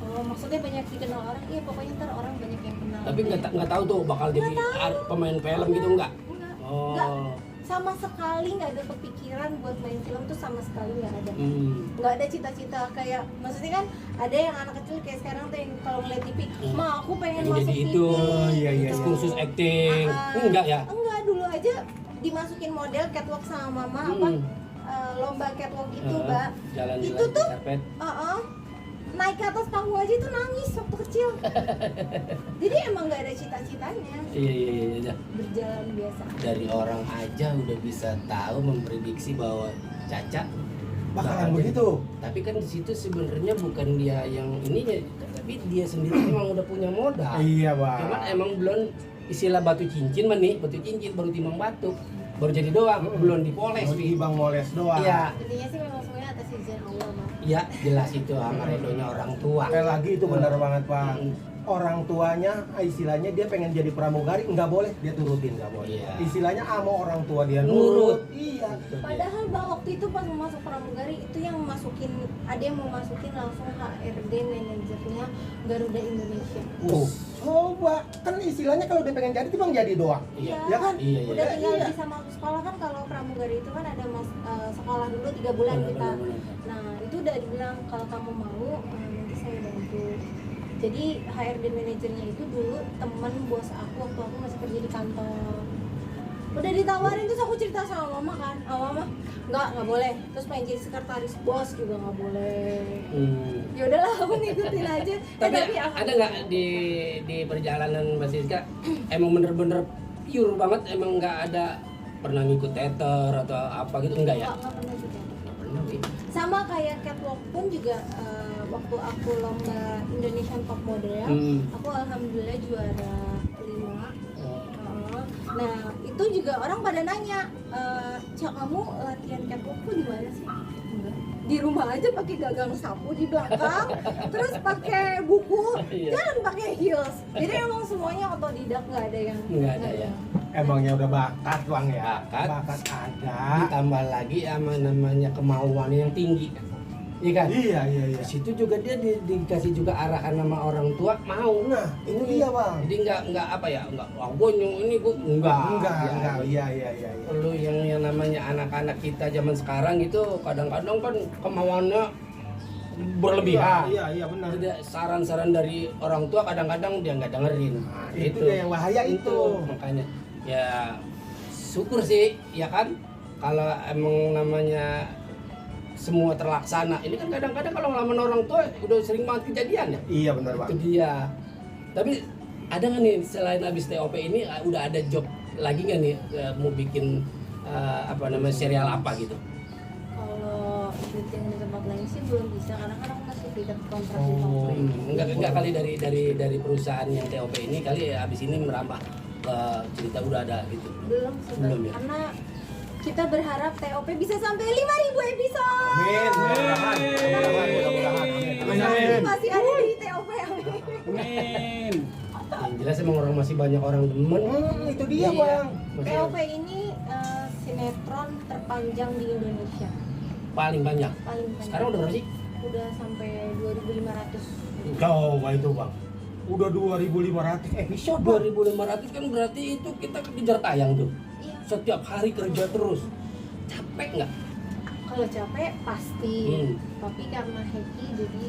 [SPEAKER 4] Oh, maksudnya banyak dikenal orang. Iya, pokoknya ntar orang banyak yang kenal.
[SPEAKER 1] Tapi nggak tahu tuh bakal jadi pemain film gitu enggak?
[SPEAKER 4] Enggak. Sama sekali nggak ada kepikiran buat main film tuh, sama sekali nggak ada. Nggak ada cita-cita kayak, maksudnya kan ada yang anak kecil kayak sekarang tuh yang kalau ngeliat TV, ma aku pengen
[SPEAKER 1] Yang
[SPEAKER 4] masuk
[SPEAKER 1] jadi
[SPEAKER 4] TV.
[SPEAKER 1] itu,
[SPEAKER 2] iya.
[SPEAKER 1] terus kursus acting, enggak ya?
[SPEAKER 4] Enggak, dulu aja dimasukin model catwalk sama mama apa lomba catwalk itu, Mbak.
[SPEAKER 1] Jalan-jalan
[SPEAKER 4] Itu
[SPEAKER 1] di
[SPEAKER 4] tuh
[SPEAKER 1] karpet.
[SPEAKER 4] naik ke atas panggung aja itu nangis waktu kecil. Jadi emang nggak ada cita-citanya,
[SPEAKER 1] Iya.
[SPEAKER 4] berjalan biasa.
[SPEAKER 1] Dari orang aja udah bisa tahu memprediksi bahwa Caca
[SPEAKER 2] Bakalan begitu.
[SPEAKER 1] Tapi kan di situ sebenarnya bukan dia yang ininya, tapi dia sendiri emang udah punya modal.
[SPEAKER 2] Iya bang.
[SPEAKER 1] Cuman emang belum istilah batu cincin batu cincin baru timbang batu, baru jadi doang, belum dipoles.
[SPEAKER 2] Mau bang moles doang.
[SPEAKER 1] Iya,
[SPEAKER 4] Intinya sih memang semuanya atas izin Allah, Bang.
[SPEAKER 1] iya jelas itu sama redonya orang tua.
[SPEAKER 2] Sekali lagi itu benar banget bang. Orang tuanya istilahnya dia pengen jadi pramugari, nggak boleh dia turutin, nggak boleh.
[SPEAKER 1] Iya.
[SPEAKER 2] Istilahnya mau orang tua dia
[SPEAKER 1] Nurut.
[SPEAKER 2] Iya.
[SPEAKER 4] Padahal bang waktu itu pas mau masuk pramugari itu yang masukin, ada yang mau masukin langsung HRD manajernya Garuda Indonesia.
[SPEAKER 2] Coba kan istilahnya kalau dia pengen jadi bang jadi doang.
[SPEAKER 1] Iya.
[SPEAKER 2] Ya kan?
[SPEAKER 1] Iya.
[SPEAKER 4] Udah tinggal
[SPEAKER 2] Iya.
[SPEAKER 4] bisa masuk sekolah kan, kalau pramugari itu kan ada sekolah dulu 3 bulan kita. Nah itu udah dibilang kalau kamu mau nanti saya bantu. Jadi HRD manajernya itu dulu teman bos aku waktu aku masih kerja di kantor. Udah ditawarin, terus aku cerita sama mama kan, mama nggak boleh. Terus pengen jadi sekretaris bos juga nggak boleh. Ya udahlah aku ngikutin aja.
[SPEAKER 1] Tapi
[SPEAKER 4] aku
[SPEAKER 1] ada nggak di perjalanan Mbak Siska emang bener-bener pure banget, emang nggak ada pernah ngikut teater atau apa gitu, enggak ya?
[SPEAKER 4] nggak pernah juga.
[SPEAKER 1] Nggak pernah sih.
[SPEAKER 4] Sama kayak catwalk pun juga waktu aku lomba Indonesian Top Model, aku alhamdulillah juara 5. Nah itu juga orang pada nanya, Cak kamu latihan catwalk tuh di mana sih? Enggak. Di rumah aja pakai gagang sapu di belakang, terus pakai buku, jangan pakai heels. Jadi emang semuanya otodidak, nggak ada yang
[SPEAKER 1] Nggak ada ya.
[SPEAKER 2] Emangnya udah bakat bang ya?
[SPEAKER 1] Bakat.
[SPEAKER 2] ada.
[SPEAKER 1] Ditambah lagi sama namanya kemauan yang tinggi, iya kan?
[SPEAKER 2] Iya.
[SPEAKER 1] Di situ juga dia dikasih juga arahan sama orang tua mau.
[SPEAKER 2] Nah itu dia bang.
[SPEAKER 1] Jadi nggak apa ya, nggak wah gue ini gue enggak.
[SPEAKER 2] Iya.
[SPEAKER 1] Lu yang namanya anak-anak kita zaman sekarang gitu kadang-kadang kan kemauannya berlebihan.
[SPEAKER 2] Iya benar.
[SPEAKER 1] Ada saran-saran dari orang tua kadang-kadang dia nggak dengerin.
[SPEAKER 2] Nah, itu dia yang bahaya itu.
[SPEAKER 1] Makanya ya syukur sih ya kan kalau emang namanya semua terlaksana. Ini kan kadang-kadang kalau ngelawan orang tua udah sering banget kejadian ya.
[SPEAKER 2] Iya benar bang.
[SPEAKER 1] Itu dia. Tapi ada nggak nih selain abis TOP ini udah ada job lagi nggak nih mau bikin apa namanya serial apa gitu?
[SPEAKER 4] Kalau syuting di tempat lain sih belum bisa, karena kan aku masih terikat kontrak di Tokyo.
[SPEAKER 1] Enggak kali dari perusahaan yang TOP ini kali ya abis ini merambah ke cerita udah ada gitu.
[SPEAKER 4] Belum sih, Bang.
[SPEAKER 1] Belum ya?
[SPEAKER 4] Karena kita berharap TOP bisa sampai 5.000 episode.
[SPEAKER 2] Amin. Mudah-mudahan.
[SPEAKER 4] Masih ada di TOP, amin.
[SPEAKER 3] Amin.
[SPEAKER 1] Yang jelas emang orang masih banyak orang demen.
[SPEAKER 2] Itu dia,
[SPEAKER 1] Iya.
[SPEAKER 2] Bang.
[SPEAKER 1] Masih
[SPEAKER 4] TOP ini sinetron terpanjang di Indonesia.
[SPEAKER 1] paling banyak.
[SPEAKER 4] Paling banyak.
[SPEAKER 1] Sekarang udah berapa sih?
[SPEAKER 4] Udah sampai 2.500.
[SPEAKER 2] Coba itu, Bang. Udah 2.500 episode, Bang.
[SPEAKER 1] 2.500 kan berarti itu kita kejar tayang tuh.
[SPEAKER 4] Iya.
[SPEAKER 1] Setiap hari kerja terus. Capek nggak?
[SPEAKER 4] Kalau capek pasti. Tapi karena happy jadi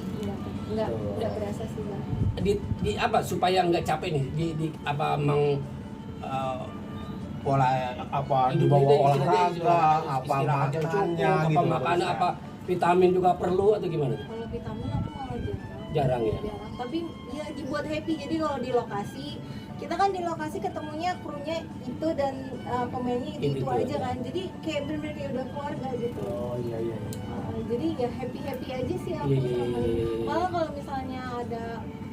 [SPEAKER 4] nggak berasa sih Bang.
[SPEAKER 1] Di apa supaya nggak capek nih? Di apa emang pola
[SPEAKER 2] Apa
[SPEAKER 1] hidup
[SPEAKER 2] dibawa
[SPEAKER 1] kita,
[SPEAKER 2] olahraga, apa
[SPEAKER 1] istirahat yang cukup,
[SPEAKER 2] makannya
[SPEAKER 1] apa
[SPEAKER 2] gitu.
[SPEAKER 1] makanan, apa vitamin juga perlu atau gimana?
[SPEAKER 4] Kalau vitamin aku malah jarang.
[SPEAKER 1] Jarang ya?
[SPEAKER 4] Jarang. Tapi ya dibuat happy. Jadi kalau di lokasi kita kan di lokasi ketemunya krunya itu dan pemainnya itu
[SPEAKER 1] Itu
[SPEAKER 4] aja
[SPEAKER 1] aja.
[SPEAKER 4] kan. Jadi kayak bener-bener kayak udah keluarga gitu.
[SPEAKER 2] Oh iya iya.
[SPEAKER 4] Jadi ya happy aja sih aku
[SPEAKER 1] Iya, iya,
[SPEAKER 4] sama.
[SPEAKER 1] iya, iya.
[SPEAKER 4] Malah kalau misalnya ada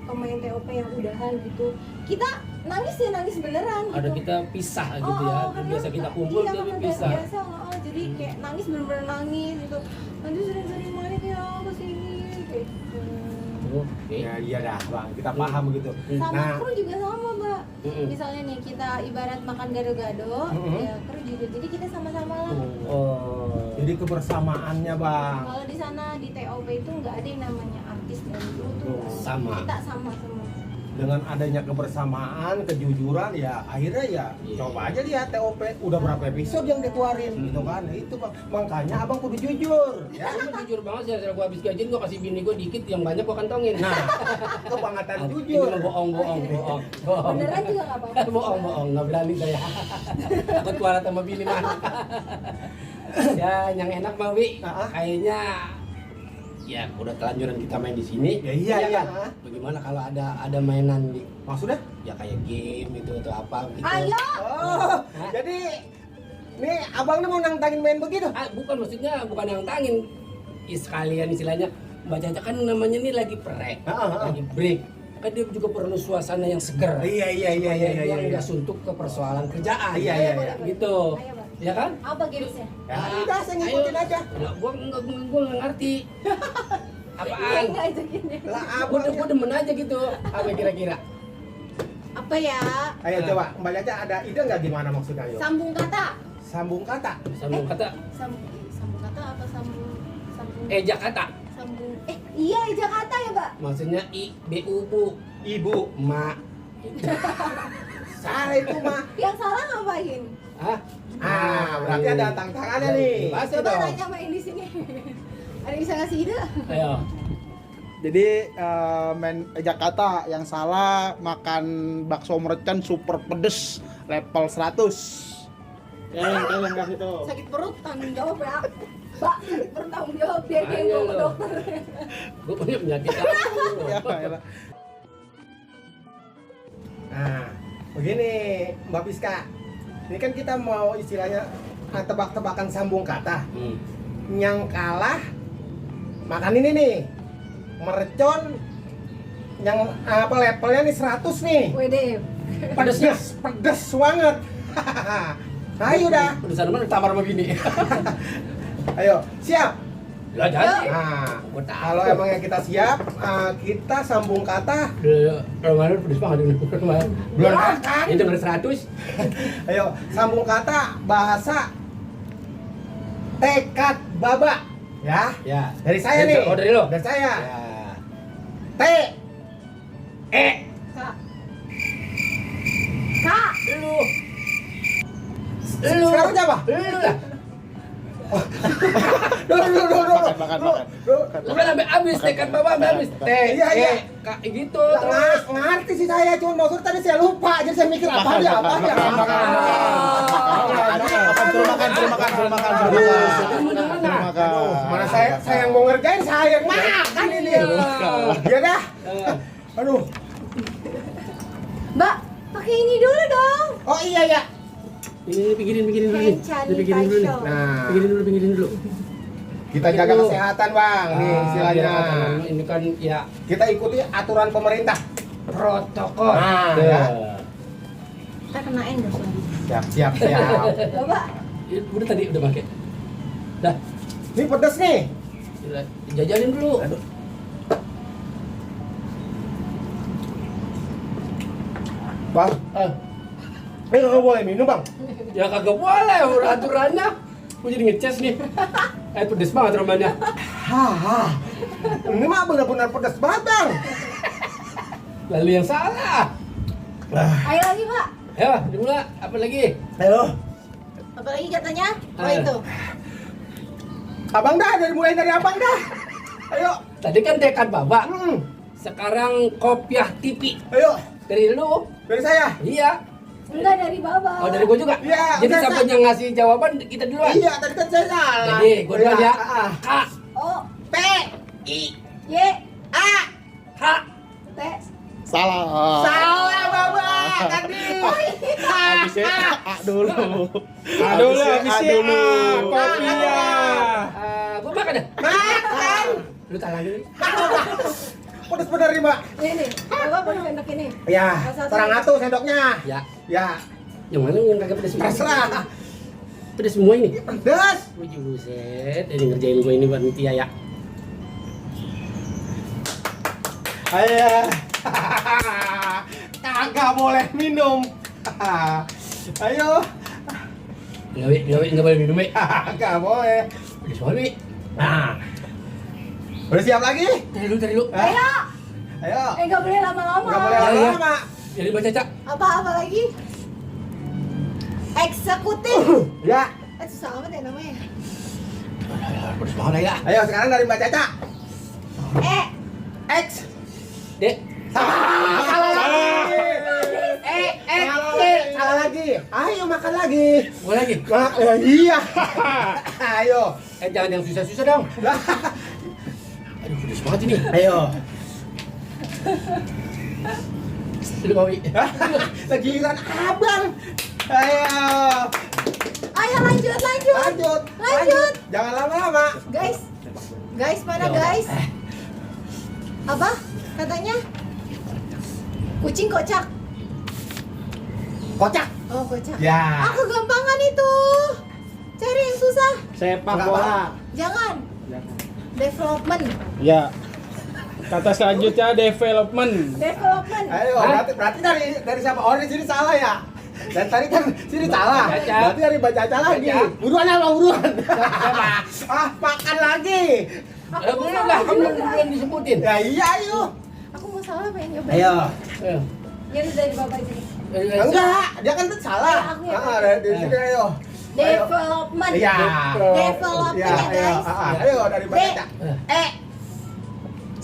[SPEAKER 4] pemain TOP yang udahan gitu, kita nangis ya nangis beneran gitu.
[SPEAKER 1] Ada kita pisah gitu ya.
[SPEAKER 4] karena
[SPEAKER 1] Biasa kita kumpul
[SPEAKER 4] iya,
[SPEAKER 1] tapi
[SPEAKER 4] karena
[SPEAKER 1] pisah.
[SPEAKER 4] biasa, jadi kayak nangis bener-bener nangis gitu. Nanti sering-sering main kayak apa sih ini kayak gitu.
[SPEAKER 1] Oke.
[SPEAKER 2] Ya iya dah, Bang. Kita paham gitu.
[SPEAKER 4] Sama
[SPEAKER 2] Nah,
[SPEAKER 4] kru juga sama Mbak.
[SPEAKER 1] Mm-mm.
[SPEAKER 4] Misalnya nih kita ibarat makan gado-gado, ya kru juga. Jadi kita sama-sama lah.
[SPEAKER 1] Oh.
[SPEAKER 2] jadi kebersamaannya, Bang.
[SPEAKER 4] Kalau di sana di TOP itu nggak ada yang namanya artis dan kru tuh nggak ada.
[SPEAKER 1] Sama.
[SPEAKER 4] Kita sama semua.
[SPEAKER 2] Dengan adanya kebersamaan, kejujuran ya akhirnya ya
[SPEAKER 1] Iya.
[SPEAKER 2] coba aja lihat TOP udah berapa episode yang dikeluarin gitu kan. Nah, itu Bang. Makanya Abang kudu jujur ya.
[SPEAKER 1] Gue jujur banget sih, setelah gue habis gajian gue kasih bini gue dikit, yang banyak gue kantongin.
[SPEAKER 2] Nah, kebangetan
[SPEAKER 1] Ini
[SPEAKER 2] jujur.
[SPEAKER 1] mah bohong.
[SPEAKER 4] Beneran juga nggak apa-apa.
[SPEAKER 1] bohong, nggak berani saya. Takut kualat sama bini mah. Ya, yang enak mah Wi, kayaknya ya udah telanjuran kita main di sini.
[SPEAKER 2] Ya iya,
[SPEAKER 1] Ya
[SPEAKER 2] iya.
[SPEAKER 1] kan? Bagaimana kalau ada mainan di
[SPEAKER 2] Maksudnya?
[SPEAKER 1] ya kayak game gitu atau apa gitu?
[SPEAKER 4] Ayo.
[SPEAKER 2] Oh, jadi nih Abang nih mau nantangin main begitu?
[SPEAKER 1] Bukan, maksudnya bukan yang tangin. Sekalian istilahnya Mbak Caca kan namanya nih lagi break, lagi break. Kan dia juga perlu suasana yang seger.
[SPEAKER 2] Iya.
[SPEAKER 1] Dia nggak suntuk ke persoalan kerjaan.
[SPEAKER 2] Iya.
[SPEAKER 1] Gitu.
[SPEAKER 4] Ayo, Mbak.
[SPEAKER 1] Ya kan?
[SPEAKER 4] Apa gamesnya?
[SPEAKER 2] Ya udah, saya ngikutin aja.
[SPEAKER 1] Nah, gua nggak ngerti. Apaan?
[SPEAKER 4] Nggak ajakin ya.
[SPEAKER 2] Lah
[SPEAKER 1] Gua
[SPEAKER 2] Abang.
[SPEAKER 1] demen aja gitu. Apa kira-kira?
[SPEAKER 4] Apa ya?
[SPEAKER 2] Ayo coba Mbak Caca ada ide nggak gimana maksudnya? Ayo.
[SPEAKER 4] Sambung kata.
[SPEAKER 2] Sambung kata.
[SPEAKER 1] Sambung kata
[SPEAKER 4] Sambung kata apa sambung
[SPEAKER 1] eja kata.
[SPEAKER 4] sambung iya eja kata ya Mbak.
[SPEAKER 1] Maksudnya bu bu
[SPEAKER 2] Ibu.
[SPEAKER 1] ma.
[SPEAKER 2] Salah itu mah.
[SPEAKER 4] Yang salah ngapain?
[SPEAKER 1] Hah?
[SPEAKER 2] Berarti ada tantangannya nih.
[SPEAKER 1] Pasti
[SPEAKER 4] Coba
[SPEAKER 1] dong.
[SPEAKER 4] tanya main di sini. Ada yang bisa ngasih ide?
[SPEAKER 1] Ayo.
[SPEAKER 5] Jadi main Jakarta yang salah makan bakso mercon super pedes level 100. Kalian kasih tuh.
[SPEAKER 4] Sakit perut tanggung jawab ya. Mbak, sakit perut tanggung jawab biar dia
[SPEAKER 1] Ayo
[SPEAKER 4] bawa ke
[SPEAKER 1] lo.
[SPEAKER 4] dokter.
[SPEAKER 1] Gue punya penyakit lambung.
[SPEAKER 5] Ya, elah.
[SPEAKER 2] Nah, begini Mbak Piska. Ini kan kita mau istilahnya tebak-tebakan sambung kata. Yang kalah makan ini nih. Mercon yang apa levelnya nih 100 nih.
[SPEAKER 4] WD.
[SPEAKER 1] Pedesnya.
[SPEAKER 2] Pedes banget. Ayo dah.
[SPEAKER 1] Pedesan mana ditamar sama bini.
[SPEAKER 2] Ayo, siap.
[SPEAKER 1] Lah jadi.
[SPEAKER 2] Nah,
[SPEAKER 1] Gua tahu.
[SPEAKER 2] kalau emangnya kita siap, kita sambung kata.
[SPEAKER 1] Kalau mana pedes banget ini.
[SPEAKER 2] Belum makan.
[SPEAKER 1] Ini dengan 100.
[SPEAKER 2] Ayo, sambung kata bahasa tekad baba. Ya.
[SPEAKER 1] Ya.
[SPEAKER 2] Dari saya nih.
[SPEAKER 1] Oh, dari lo.
[SPEAKER 2] Dari saya.
[SPEAKER 1] Ya.
[SPEAKER 2] T E
[SPEAKER 4] Kak. Kak.
[SPEAKER 1] Lu.
[SPEAKER 2] Sekarang siapa?
[SPEAKER 1] Lu lah.
[SPEAKER 2] Dulu.
[SPEAKER 5] Makan.
[SPEAKER 1] Udah sampai habis tekad bapak sampai habis.
[SPEAKER 2] Iya.
[SPEAKER 1] Kak gitu
[SPEAKER 2] Nggak
[SPEAKER 1] terus.
[SPEAKER 2] ngerti sih saya, cuma maksud tadi saya lupa, jadi saya mikir apa aja.
[SPEAKER 5] Makan.
[SPEAKER 2] Aduh, mana saya yang mau ngerjain, saya yang makan ini. Ya dah. Aduh.
[SPEAKER 4] Mbak, pakai ini dulu dong.
[SPEAKER 2] Oh iya.
[SPEAKER 1] Ini pikirin dulu.
[SPEAKER 4] Hand
[SPEAKER 1] Pikirin dulu nih.
[SPEAKER 4] sanitizer.
[SPEAKER 2] Nah,
[SPEAKER 1] Pikirin dulu.
[SPEAKER 2] kita jaga kesehatan, Bang. Nih istilahnya.
[SPEAKER 1] Ini kan ya
[SPEAKER 2] Kita ikuti aturan pemerintah.
[SPEAKER 1] protokol.
[SPEAKER 2] Nah,
[SPEAKER 1] Ya.
[SPEAKER 2] ya.
[SPEAKER 4] Kita kena endorse lagi.
[SPEAKER 2] Siap.
[SPEAKER 4] Bapak,
[SPEAKER 1] Udah tadi udah pakai. Dah,
[SPEAKER 2] Ini pedes nih.
[SPEAKER 1] jajalin dulu.
[SPEAKER 2] Bang, ini nggak boleh minum bang.
[SPEAKER 1] Ya kagak boleh, udah aturannya. Gue jadi ngecas nih. Pedes banget rumahnya.
[SPEAKER 2] Hah, ini mah benar-benar pedas banget bang.
[SPEAKER 1] Lalu yang salah.
[SPEAKER 4] Ayo lagi Pak.
[SPEAKER 1] Ya, dimulai. Apa lagi?
[SPEAKER 2] Ayo,
[SPEAKER 4] Apa lagi katanya? Oh
[SPEAKER 1] Ah.
[SPEAKER 4] itu.
[SPEAKER 2] abang dah, mulai dari abang dah. Ayo,
[SPEAKER 1] Tadi kan tekad babak.
[SPEAKER 2] hmm.
[SPEAKER 1] Sekarang kopiah TV.
[SPEAKER 2] Ayo,
[SPEAKER 1] Dari lu.
[SPEAKER 2] dari saya.
[SPEAKER 1] Iya.
[SPEAKER 4] Enggak dari Baba.
[SPEAKER 1] Oh, dari gua juga.
[SPEAKER 2] Iya,
[SPEAKER 1] Jadi
[SPEAKER 2] udah,
[SPEAKER 1] siapa yang ngasih jawaban kita duluan.
[SPEAKER 2] Iya, tadi kan saya salah.
[SPEAKER 1] Jadi gua duluan ya.
[SPEAKER 2] Ah,
[SPEAKER 1] K,
[SPEAKER 4] O
[SPEAKER 2] P,
[SPEAKER 1] I,
[SPEAKER 4] Y
[SPEAKER 2] A.
[SPEAKER 1] H.
[SPEAKER 4] T.
[SPEAKER 5] Salah.
[SPEAKER 2] Salah bapak tadi.
[SPEAKER 5] Habisnya A dulu.
[SPEAKER 3] A dulu, habisnya
[SPEAKER 5] A dulu.
[SPEAKER 3] kopinya.
[SPEAKER 1] Gua makan dah.
[SPEAKER 2] Makan.
[SPEAKER 1] Lu tak lagi.
[SPEAKER 2] Pedas bener nih mbak.
[SPEAKER 4] Ini, Baba pakai sendok ini.
[SPEAKER 2] Ya, terang atuh sendoknya.
[SPEAKER 1] Ya.
[SPEAKER 2] Ya,
[SPEAKER 1] Yang mana yang kagak pedes?
[SPEAKER 2] terserah.
[SPEAKER 1] Pedes semua ini.
[SPEAKER 2] Pedas.
[SPEAKER 1] Wih, buset. Ini ngerjain gua ini buat Mutia ya.
[SPEAKER 2] Ayo. Kagak boleh minum. Ayo.
[SPEAKER 1] Enggak boleh minum, Wi.
[SPEAKER 2] Kagak boleh.
[SPEAKER 1] Pedes banget, Wi. Nah,
[SPEAKER 2] Udah siap lagi?
[SPEAKER 1] tadi lu.
[SPEAKER 4] Ayo.
[SPEAKER 2] Ayo.
[SPEAKER 4] Enggak boleh lama-lama.
[SPEAKER 2] Enggak boleh
[SPEAKER 1] Ya, ya.
[SPEAKER 2] lama-lama.
[SPEAKER 1] Jadi baca Cak.
[SPEAKER 4] Apa lagi? Eksekutif.
[SPEAKER 2] Ya.
[SPEAKER 4] Susah amat ya namanya.
[SPEAKER 1] Pedes banget ya.
[SPEAKER 2] Ayo sekarang dari Mbak Caca.
[SPEAKER 4] E.
[SPEAKER 2] X.
[SPEAKER 1] Dek.
[SPEAKER 2] Salah lagi. Salah lagi. Ayo makan lagi.
[SPEAKER 1] Gua lagi.
[SPEAKER 2] Iya. Ayo.
[SPEAKER 1] Jangan yang susah-susah dong. Aduh, pedes banget ini.
[SPEAKER 2] Ayo.
[SPEAKER 1] Lu mau, Wi.
[SPEAKER 2] Lagi giliran abang. Ayo.
[SPEAKER 4] Ayo lanjut.
[SPEAKER 2] Lanjut. Jangan lama-lama.
[SPEAKER 4] Guys mana guys? Apa? Katanya kucing kocak.
[SPEAKER 2] Kocak.
[SPEAKER 4] Oh kocak.
[SPEAKER 2] Ya.
[SPEAKER 4] Aku gampangan itu. Cari yang susah.
[SPEAKER 5] Sepak
[SPEAKER 2] Nggak
[SPEAKER 5] bola.
[SPEAKER 4] Jangan. Development.
[SPEAKER 3] Ya. Kata selanjutnya development.
[SPEAKER 2] Ayo,
[SPEAKER 1] Hah?
[SPEAKER 2] berarti dari siapa? Oh, di sini salah ya. Dan tadi kan sini salah.
[SPEAKER 1] Caca.
[SPEAKER 2] Berarti dari Mbak Caca lagi.
[SPEAKER 1] Caca.
[SPEAKER 2] Buruan apa buruan? Makan lagi.
[SPEAKER 1] Belum lah, kamu belum disebutin.
[SPEAKER 2] Ya iya, ayo.
[SPEAKER 4] Aku mau salah pengen nyoba.
[SPEAKER 2] Ayo.
[SPEAKER 1] Ayo.
[SPEAKER 4] Jadi dari bapak ini.
[SPEAKER 2] Enggak, dia kan salah.
[SPEAKER 4] Aku ya.
[SPEAKER 2] Dari sini ayo.
[SPEAKER 4] Development.
[SPEAKER 2] Iya.
[SPEAKER 4] Development
[SPEAKER 2] Ya,
[SPEAKER 4] ya
[SPEAKER 2] ayo.
[SPEAKER 4] guys.
[SPEAKER 2] Ayo dari Mbak
[SPEAKER 4] D.
[SPEAKER 2] Caca.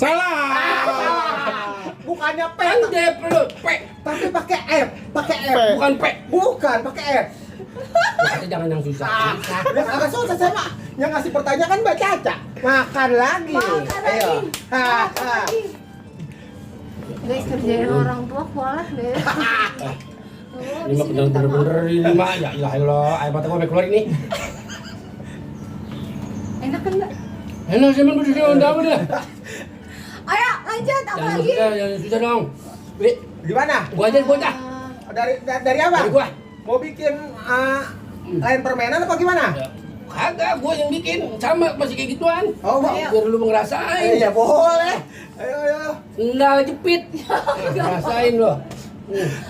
[SPEAKER 3] Salah.
[SPEAKER 2] Bukannya P,
[SPEAKER 1] Kan develop, P.
[SPEAKER 2] tapi pakai F, pakai F.
[SPEAKER 1] Bukan P.
[SPEAKER 2] Bukan pakai F.
[SPEAKER 1] Berarti jangan yang susah.
[SPEAKER 2] Yang agak susah sama. Yang ngasih pertanyaan kan Mbak Caca. Makan lagi.
[SPEAKER 4] Makan
[SPEAKER 2] Ayo.
[SPEAKER 4] lagi. Makan lagi. Guys kerjain orang tua kualat deh. Oh,
[SPEAKER 1] Ini mah bener-bener ini mah ya ilah Allah, air mata gua sampai keluar ini.
[SPEAKER 4] Enak kan mbak?
[SPEAKER 1] Enak sih men udah udah.
[SPEAKER 4] Ayo lanjut apa
[SPEAKER 1] Jangan
[SPEAKER 4] lagi?
[SPEAKER 1] susah, jangan susah dong. Wi,
[SPEAKER 2] Gimana?
[SPEAKER 1] gua aja gua dah.
[SPEAKER 2] Dari apa?
[SPEAKER 1] Dari gua.
[SPEAKER 2] Mau bikin lain permainan apa gimana?
[SPEAKER 1] Ya, kagak, gua yang bikin sama masih kayak gituan.
[SPEAKER 2] Oh, mau.
[SPEAKER 4] Ayo.
[SPEAKER 1] Biar lu ngerasain.
[SPEAKER 2] Iya boleh. Ayo.
[SPEAKER 1] Enggak jepit. Rasain lo.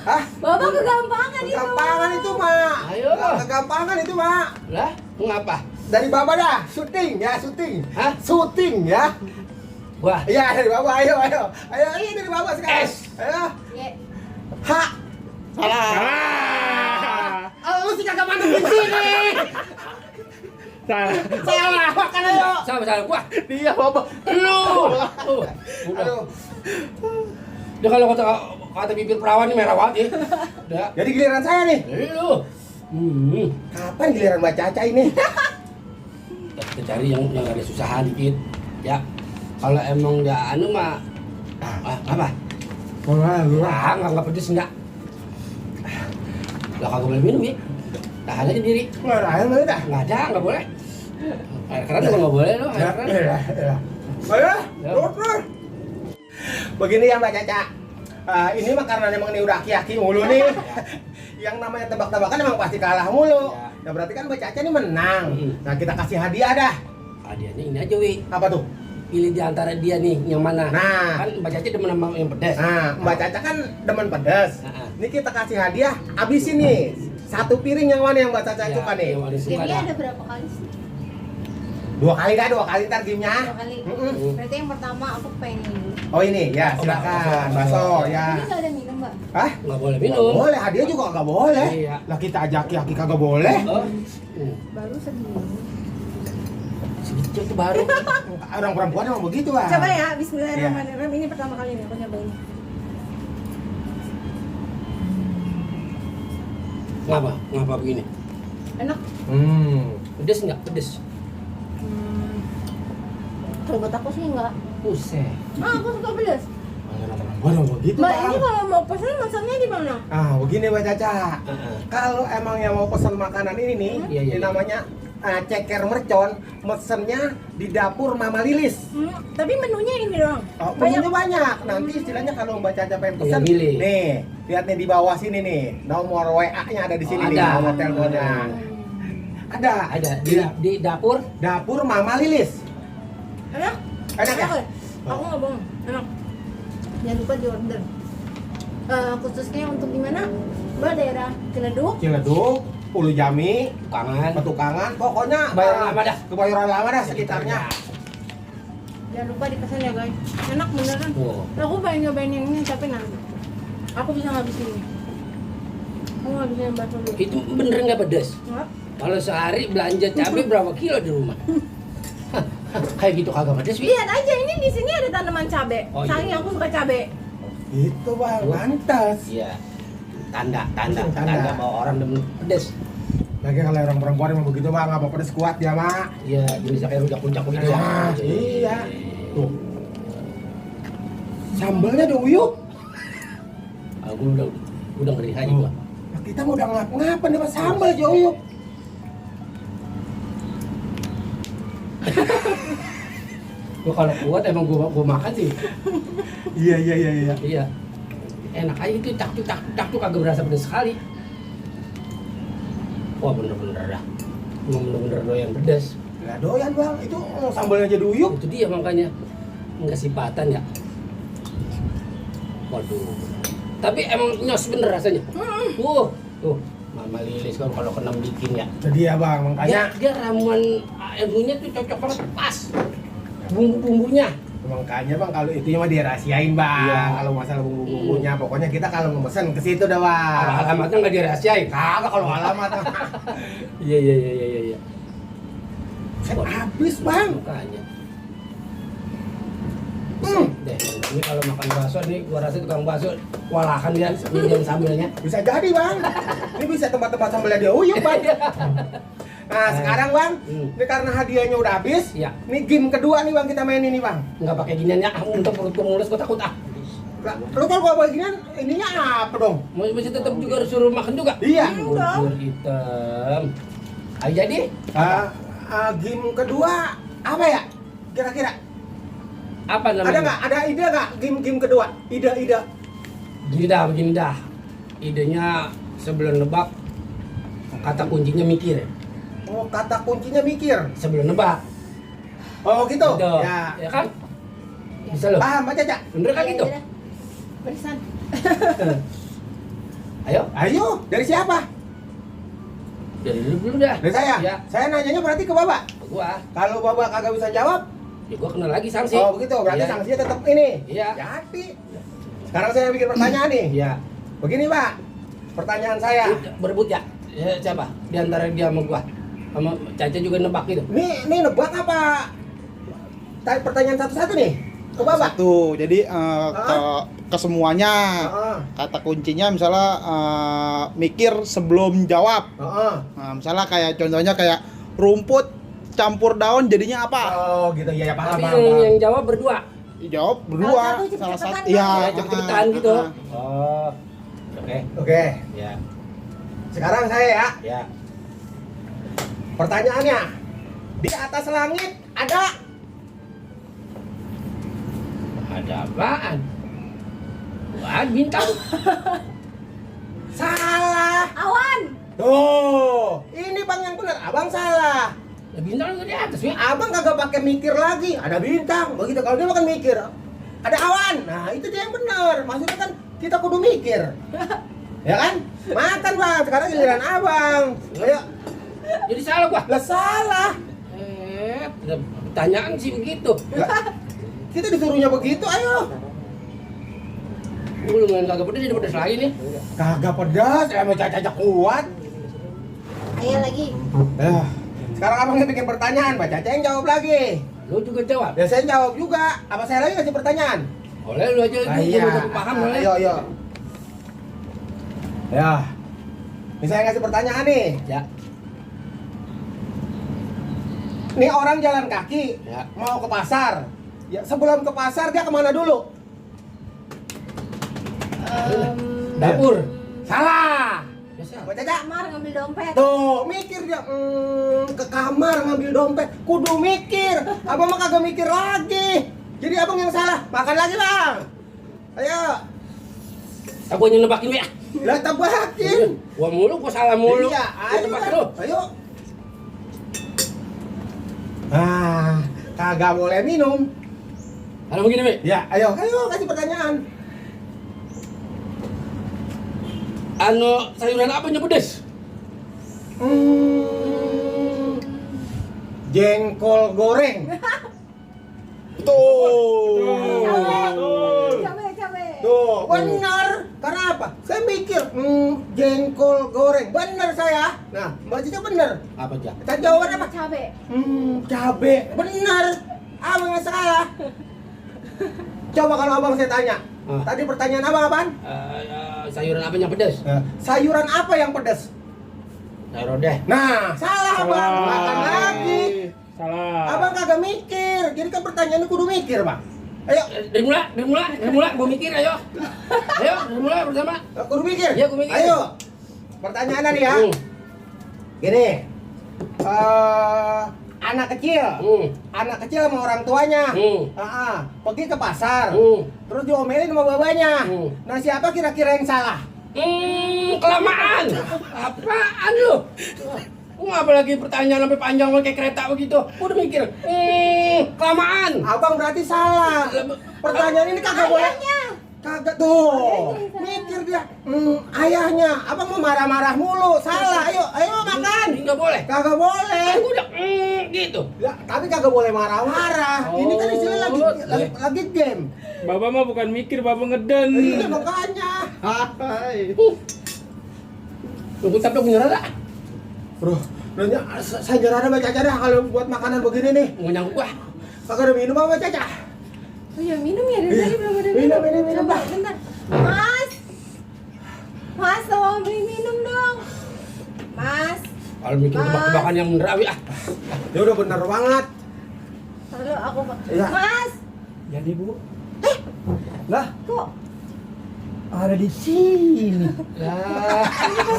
[SPEAKER 2] Hah?
[SPEAKER 4] Bapak kegampangan itu.
[SPEAKER 2] Kegampangan itu, Mak.
[SPEAKER 1] Ayo.
[SPEAKER 2] Kegampankan itu, Mak.
[SPEAKER 1] Lah, ngapa?
[SPEAKER 2] Dari Baba dah, syuting ya, syuting.
[SPEAKER 1] Hah?
[SPEAKER 2] Syuting ya.
[SPEAKER 1] Wah,
[SPEAKER 2] Iya, dari Baba, ayo. Ayo, ini dari Baba sekarang.
[SPEAKER 1] S.
[SPEAKER 2] Ayo.
[SPEAKER 4] Ye.
[SPEAKER 2] H.
[SPEAKER 3] Salah.
[SPEAKER 2] Lu sih kagak mandek di sini.
[SPEAKER 3] Salah.
[SPEAKER 2] Salah, makan ayo.
[SPEAKER 1] sama gua.
[SPEAKER 2] Dia Baba.
[SPEAKER 1] Lu. Udah.
[SPEAKER 2] Aduh.
[SPEAKER 1] Dia kalau kata bibir perawan ini merah banget ya. Udah.
[SPEAKER 2] Jadi giliran saya nih.
[SPEAKER 1] Lu.
[SPEAKER 2] Kapan giliran Mbak Caca ini?
[SPEAKER 1] Kita cari yang ada susahan dikit. Ya. Kalau emang nggak anu mah apa? Enggak pedes enggak. Lah kagak boleh minum ya. Tahan aja diri.
[SPEAKER 2] Nggak ada air mana dah?
[SPEAKER 1] Nggak ada, nggak boleh. Air keran juga nggak boleh loh. Air keran.
[SPEAKER 2] Ayo, terus. Begini ya Mbak Caca. Ini mah karena emang ini udah aki-aki mulu nih. Yang namanya tebak-tebakan emang pasti kalah mulu.
[SPEAKER 1] Ya.
[SPEAKER 2] Nah berarti kan Mbak Caca ini menang. Nah kita kasih hadiah dah.
[SPEAKER 1] Hadiahnya ini aja, Wi.
[SPEAKER 2] Apa tuh?
[SPEAKER 1] pilih di antara dia nih yang mana?
[SPEAKER 2] Nah.
[SPEAKER 1] Kan Mbak Caca demen sama yang pedas.
[SPEAKER 2] Nah, Mbak Caca kan demen pedas.
[SPEAKER 1] Nah.
[SPEAKER 2] Ini kita kasih hadiah, habisin nih. Satu piring yang mana yang Mbak Caca
[SPEAKER 1] Ya,
[SPEAKER 2] suka nih?
[SPEAKER 1] yang paling suka
[SPEAKER 4] Gamenya
[SPEAKER 1] dah.
[SPEAKER 4] ada berapa kali sih?
[SPEAKER 2] 2 kali dah, 2 kali ntar gamenya.
[SPEAKER 4] 2 kali.
[SPEAKER 2] Mm-mm.
[SPEAKER 4] Berarti yang pertama aku pengen minum.
[SPEAKER 2] Oh ini, ya
[SPEAKER 1] Oh,
[SPEAKER 2] silakan,
[SPEAKER 1] bakso.
[SPEAKER 2] bakso ya.
[SPEAKER 4] Ini nggak ada minum, Mbak.
[SPEAKER 2] Hah?
[SPEAKER 1] Nggak boleh
[SPEAKER 2] Nggak
[SPEAKER 1] minum.
[SPEAKER 2] boleh, hadiah juga nggak boleh.
[SPEAKER 1] Iya.
[SPEAKER 2] Lah kita ajak Aki kagak boleh.
[SPEAKER 1] Oh.
[SPEAKER 4] Baru segini.
[SPEAKER 1] Sedikit tuh baru.
[SPEAKER 2] Orang perempuan emang begitu, Bang.
[SPEAKER 4] Coba ya, Bismillahirrahmanirrahim. Ini pertama kali nih aku nyobain.
[SPEAKER 1] Ngapa? Ngapa begini?
[SPEAKER 4] Enak.
[SPEAKER 1] Pedes nggak? Pedes.
[SPEAKER 4] Kalau buat aku sih enggak.
[SPEAKER 1] Buset.
[SPEAKER 4] Aku suka pedas.
[SPEAKER 2] Orang perempuan emang begitu,
[SPEAKER 4] Mbak,
[SPEAKER 2] Bang.
[SPEAKER 4] ini kalau mau pesan masannya di mana?
[SPEAKER 2] Ah, begini Mbak Caca.
[SPEAKER 1] Heeh.
[SPEAKER 2] Kalau emang yang mau pesan makanan ini nih,
[SPEAKER 1] Iya, iya,
[SPEAKER 2] ini
[SPEAKER 1] iya.
[SPEAKER 2] namanya ceker mercon, mesennya di dapur Mama Lilis.
[SPEAKER 4] Tapi menunya ini doang.
[SPEAKER 2] Oh, menunya banyak. Nanti istilahnya kalau Mbak Caca pengen
[SPEAKER 1] Tinggal
[SPEAKER 2] pesan,
[SPEAKER 1] milih.
[SPEAKER 2] nih, lihat nih di bawah sini nih, nomor WA-nya ada di sini
[SPEAKER 1] Oh,
[SPEAKER 2] nih,
[SPEAKER 1] ada.
[SPEAKER 2] nomor teleponnya. Ada.
[SPEAKER 1] Ada di dapur.
[SPEAKER 2] Dapur Mama Lilis.
[SPEAKER 4] Enak?
[SPEAKER 2] Enak ya?
[SPEAKER 4] Aku nggak bohong. Enak. Jangan lupa di order. Khususnya untuk di mana? Mbak, daerah Ciledug.
[SPEAKER 2] Ciledug, Ulu Jami,
[SPEAKER 1] Kangen.
[SPEAKER 2] Petukangan, pokoknya
[SPEAKER 1] Kebayoran Lama dah.
[SPEAKER 2] Kebayoran Lama dah sekitarnya.
[SPEAKER 4] Jangan lupa dipesan ya guys. Enak beneran.
[SPEAKER 1] Tuh.
[SPEAKER 4] Aku pengen nyobain yang ini tapi nanti. Aku bisa ngabisin ini. Aku ngabisin yang bakso dulu.
[SPEAKER 1] Itu bener nggak pedes?
[SPEAKER 4] Enggak?
[SPEAKER 1] Kalau sehari belanja cabai berapa kilo di rumah? Kayak gitu kagak pedes, Wi?
[SPEAKER 4] Lihat aja ini di sini ada tanaman cabe.
[SPEAKER 1] Oh, iya.
[SPEAKER 4] Saking aku suka cabe.
[SPEAKER 2] Itu Bang, lantas.
[SPEAKER 1] Iya. Tanda
[SPEAKER 2] Tanda.
[SPEAKER 1] bahwa orang demen pedes.
[SPEAKER 2] Lagi kalau orang perempuan emang begitu Bang, apa pedes kuat ya, Mak.
[SPEAKER 1] Iya, jenisnya kayak rujak-rujak begitu ya.
[SPEAKER 2] Ah, iya. Tuh. Sambelnya udah uyuk.
[SPEAKER 1] Aku udah ngeri aja gua.
[SPEAKER 2] Nah, kita mau udah ngap-ngapan dapat sambal aja uyuk.
[SPEAKER 1] Gua kalau kuat emang gua makan sih.
[SPEAKER 2] Iya.
[SPEAKER 1] Iya. Enak aja itu tak tuh kagak berasa pedes sekali. Wah bener-bener dah. Emang bener-bener doyan pedes.
[SPEAKER 2] Lah doyan Bang, itu sambalnya jadi uyuk.
[SPEAKER 1] Itu dia makanya nggak sipatan ya. Waduh. Tapi emang nyos bener rasanya. Tuh, Mama Lilis kalau kena bikin ya.
[SPEAKER 2] Jadi ya Bang, makanya
[SPEAKER 1] Dia ramuan ilmunya tuh cocok banget pas. Bumbu-bumbunya.
[SPEAKER 2] makanya Bang kalau itu mah dirahasiain Bang.
[SPEAKER 1] Iya.
[SPEAKER 2] Kalau masalah bumbu-bumbunya, pokoknya kita kalau memesan ke situ dah Bang.
[SPEAKER 1] Alamatnya nggak dirahasiain.
[SPEAKER 2] Kagak kalau alamat.
[SPEAKER 1] Iya.
[SPEAKER 2] Kan habis Bang.
[SPEAKER 1] Makanya. Deh, ini kalau makan bakso nih, gua rasa tukang bakso walahan dia nyediain sambelnya.
[SPEAKER 2] Bisa jadi Bang. Ini bisa tempat-tempat sambalnya dia uyuk Bang. Nah sekarang Bang, ini karena hadiahnya udah habis.
[SPEAKER 1] Iya.
[SPEAKER 2] Ini game kedua nih Bang kita main ini Bang.
[SPEAKER 1] Nggak pakai ginian ya, untuk perut gua mulus gua takut ah.
[SPEAKER 2] Lah, lu kalau gua bagian ininya apa dong?
[SPEAKER 1] Masih tetap juga harus suruh makan juga.
[SPEAKER 2] Iya.
[SPEAKER 1] Bubur hitam. Ayo jadi.
[SPEAKER 2] Game kedua apa ya? Kira-kira
[SPEAKER 1] Apa namanya?
[SPEAKER 2] ada nggak? Ada ide nggak game kedua? Ide.
[SPEAKER 1] Begini dah. Idenya sebelum nebak kata kuncinya mikir.
[SPEAKER 2] Oh kata kuncinya mikir.
[SPEAKER 1] Sebelum nebak.
[SPEAKER 2] Oh gitu.
[SPEAKER 1] Gitu.
[SPEAKER 2] Ya.
[SPEAKER 1] Ya kan? Bisa loh.
[SPEAKER 2] Paham Mbak Caca?
[SPEAKER 1] Bener kan gitu?
[SPEAKER 4] Barisan.
[SPEAKER 1] Ayo,
[SPEAKER 2] Ayo, dari siapa?
[SPEAKER 1] dari dulu dah.
[SPEAKER 2] Dari saya.
[SPEAKER 1] Ya,
[SPEAKER 2] Saya nanyanya berarti ke Bapak.
[SPEAKER 1] gua.
[SPEAKER 2] Kalau Bapak kagak bisa jawab,
[SPEAKER 1] Ya gua kenal lagi sanksi.
[SPEAKER 2] oh begitu. Berarti
[SPEAKER 1] Iya.
[SPEAKER 2] sanksinya tetap ini.
[SPEAKER 1] Iya.
[SPEAKER 2] Jadi. Sekarang saya bikin pertanyaan nih.
[SPEAKER 1] Iya.
[SPEAKER 2] Begini Pak, pertanyaan saya.
[SPEAKER 1] Berebut ya? Ya siapa? Di antara dia sama gua. Sama Caca juga nebak gitu.
[SPEAKER 2] Ini nebak apa? Pertanyaan satu-satu nih. Ke Bapak.
[SPEAKER 5] Satu, jadi ke semuanya
[SPEAKER 2] Heeh.
[SPEAKER 5] kata kuncinya misalnya mikir sebelum jawab.
[SPEAKER 2] Heeh.
[SPEAKER 5] Nah, misalnya kayak contohnya kayak rumput campur daun jadinya apa?
[SPEAKER 2] Oh gitu ya paham.
[SPEAKER 1] Tapi
[SPEAKER 2] paham.
[SPEAKER 1] yang jawab berdua.
[SPEAKER 5] Jawab berdua,
[SPEAKER 4] Salah satu
[SPEAKER 5] salah
[SPEAKER 4] cepet-cepetan,
[SPEAKER 5] satu.
[SPEAKER 4] Bang.
[SPEAKER 5] Iya,
[SPEAKER 1] Ya, cepet-cepetan gitu.
[SPEAKER 5] ah.
[SPEAKER 1] Oh. Oke.
[SPEAKER 2] Oke.
[SPEAKER 1] Ya.
[SPEAKER 2] Sekarang saya ya.
[SPEAKER 1] Ya.
[SPEAKER 2] Pertanyaannya, di atas langit ada
[SPEAKER 1] Ada apaan? Wah, bintang.
[SPEAKER 2] salah.
[SPEAKER 4] Awan.
[SPEAKER 2] Tuh, ini Bang yang benar, Abang salah.
[SPEAKER 1] Lah, bintang itu di atas ya.
[SPEAKER 2] Abang kagak pakai mikir lagi, ada bintang. Begitu kalau dia makan mikir, ada awan. Nah, itu dia yang benar. Maksudnya kan kita kudu mikir. Ya kan? Makan Bang, sekarang giliran Abang. Ayo.
[SPEAKER 1] Jadi salah gua.
[SPEAKER 2] Lah salah.
[SPEAKER 1] Pertanyaan sih begitu.
[SPEAKER 2] Kita disuruhnya begitu, ayo.
[SPEAKER 1] Lu main kagak pedes jadi pedes lagi nih.
[SPEAKER 2] Kagak pedas, emang Caca kuat.
[SPEAKER 4] Ayo lagi.
[SPEAKER 2] Sekarang Abang yang bikin pertanyaan, Mbak Caca yang jawab lagi.
[SPEAKER 1] Lu juga jawab.
[SPEAKER 2] Ya saya jawab juga. Apa saya lagi kasih pertanyaan?
[SPEAKER 1] Oleh lu aja itu
[SPEAKER 2] Iya.
[SPEAKER 1] udah paham oleh.
[SPEAKER 2] Ayo. Ya. Ini saya ngasih pertanyaan nih.
[SPEAKER 1] Ya.
[SPEAKER 2] Nih orang jalan kaki,
[SPEAKER 1] Ya.
[SPEAKER 2] mau ke pasar. Ya, sebelum ke pasar dia kemana dulu?
[SPEAKER 1] Dapur.
[SPEAKER 2] Salah.
[SPEAKER 1] Biasa.
[SPEAKER 2] Mbak Caca.
[SPEAKER 4] Kamar ngambil dompet.
[SPEAKER 2] Tuh, mikir dia. Ke kamar ngambil dompet. Kudu mikir. Abang mah kagak mikir lagi. Jadi abang yang salah. Makan lagi Bang. Ayo.
[SPEAKER 1] Aku hanya nebakin ya.
[SPEAKER 2] Lah tebakin.
[SPEAKER 1] Gua mulu, gua salah mulu.
[SPEAKER 2] Iya,
[SPEAKER 1] Gua
[SPEAKER 2] ayo
[SPEAKER 1] tebak
[SPEAKER 2] Bang.
[SPEAKER 1] lu.
[SPEAKER 2] Ayo. Kagak boleh minum.
[SPEAKER 1] Kalau begini, Mi.
[SPEAKER 2] Ya, ayo kasih pertanyaan.
[SPEAKER 1] Sayuran apa yang pedes?
[SPEAKER 2] Jengkol goreng.
[SPEAKER 4] Cabe.
[SPEAKER 2] Tuh, benar. Karena apa? Saya mikir, jengkol goreng. Benar saya. Nah, Mbak Cica benar.
[SPEAKER 1] Apa aja?
[SPEAKER 2] Kita jawaban apa?
[SPEAKER 4] Cabe.
[SPEAKER 2] Cabe. Benar. Abang yang salah. Coba kalau abang saya tanya. Tadi pertanyaan abang apaan?
[SPEAKER 1] Sayuran apa yang pedes?
[SPEAKER 2] Sayuran apa yang pedas?
[SPEAKER 1] Sayur deh.
[SPEAKER 2] Nah, salah abang. Makan lagi.
[SPEAKER 3] Salah.
[SPEAKER 2] Abang kagak mikir. Jadi kan pertanyaannya kudu mikir, Bang. Ayo,
[SPEAKER 1] Dari mula, gua mikir ayo. Ayo, dari mula bersama.
[SPEAKER 2] kudu mikir.
[SPEAKER 1] Iya, gua mikir.
[SPEAKER 2] Ayo. Pertanyaannya nih ya. Gini. Anak kecil. Anak kecil sama orang tuanya. Pergi ke pasar. Terus diomelin sama babanya. Nah, siapa kira-kira yang salah?
[SPEAKER 1] Kelamaan. Apaan lu? Ngapa lagi pertanyaan sampai panjang kayak kereta begitu? Udah mikir. Kelamaan.
[SPEAKER 2] Abang berarti salah. Pertanyaan ini kagak boleh. Kagak tuh. Mikir dia. Ayahnya. Abang mau marah-marah mulu. Salah. Ayo makan.
[SPEAKER 1] Enggak boleh.
[SPEAKER 2] Kagak boleh.
[SPEAKER 1] Kan gua udah gitu.
[SPEAKER 2] Ya, tapi kagak boleh marah-marah. Ini kan istilah lagi game.
[SPEAKER 3] Bapak mah bukan mikir, bapak ngeden.
[SPEAKER 2] Iya makanya. Hai.
[SPEAKER 1] Lu tapi punya rada.
[SPEAKER 2] Bro, nanya saya jarang Mbak Caca dah kalau buat makanan begini nih.
[SPEAKER 1] Mau nyangkut gua.
[SPEAKER 2] Kagak ada minum apa Mbak Caca?
[SPEAKER 4] Oh ya minum ya dari tadi belum ada minum.
[SPEAKER 2] Minum.
[SPEAKER 4] Coba bentar. Mas tolong beli minum dong. Mas.
[SPEAKER 1] Kalau mikir tebak-tebakan yang bener abi ah.
[SPEAKER 2] Ya udah bener banget.
[SPEAKER 4] Taruh aku.
[SPEAKER 2] Iya.
[SPEAKER 4] Mas.
[SPEAKER 3] Jadi bu. Lah,
[SPEAKER 4] Kok
[SPEAKER 3] ada di sini.
[SPEAKER 1] Lah,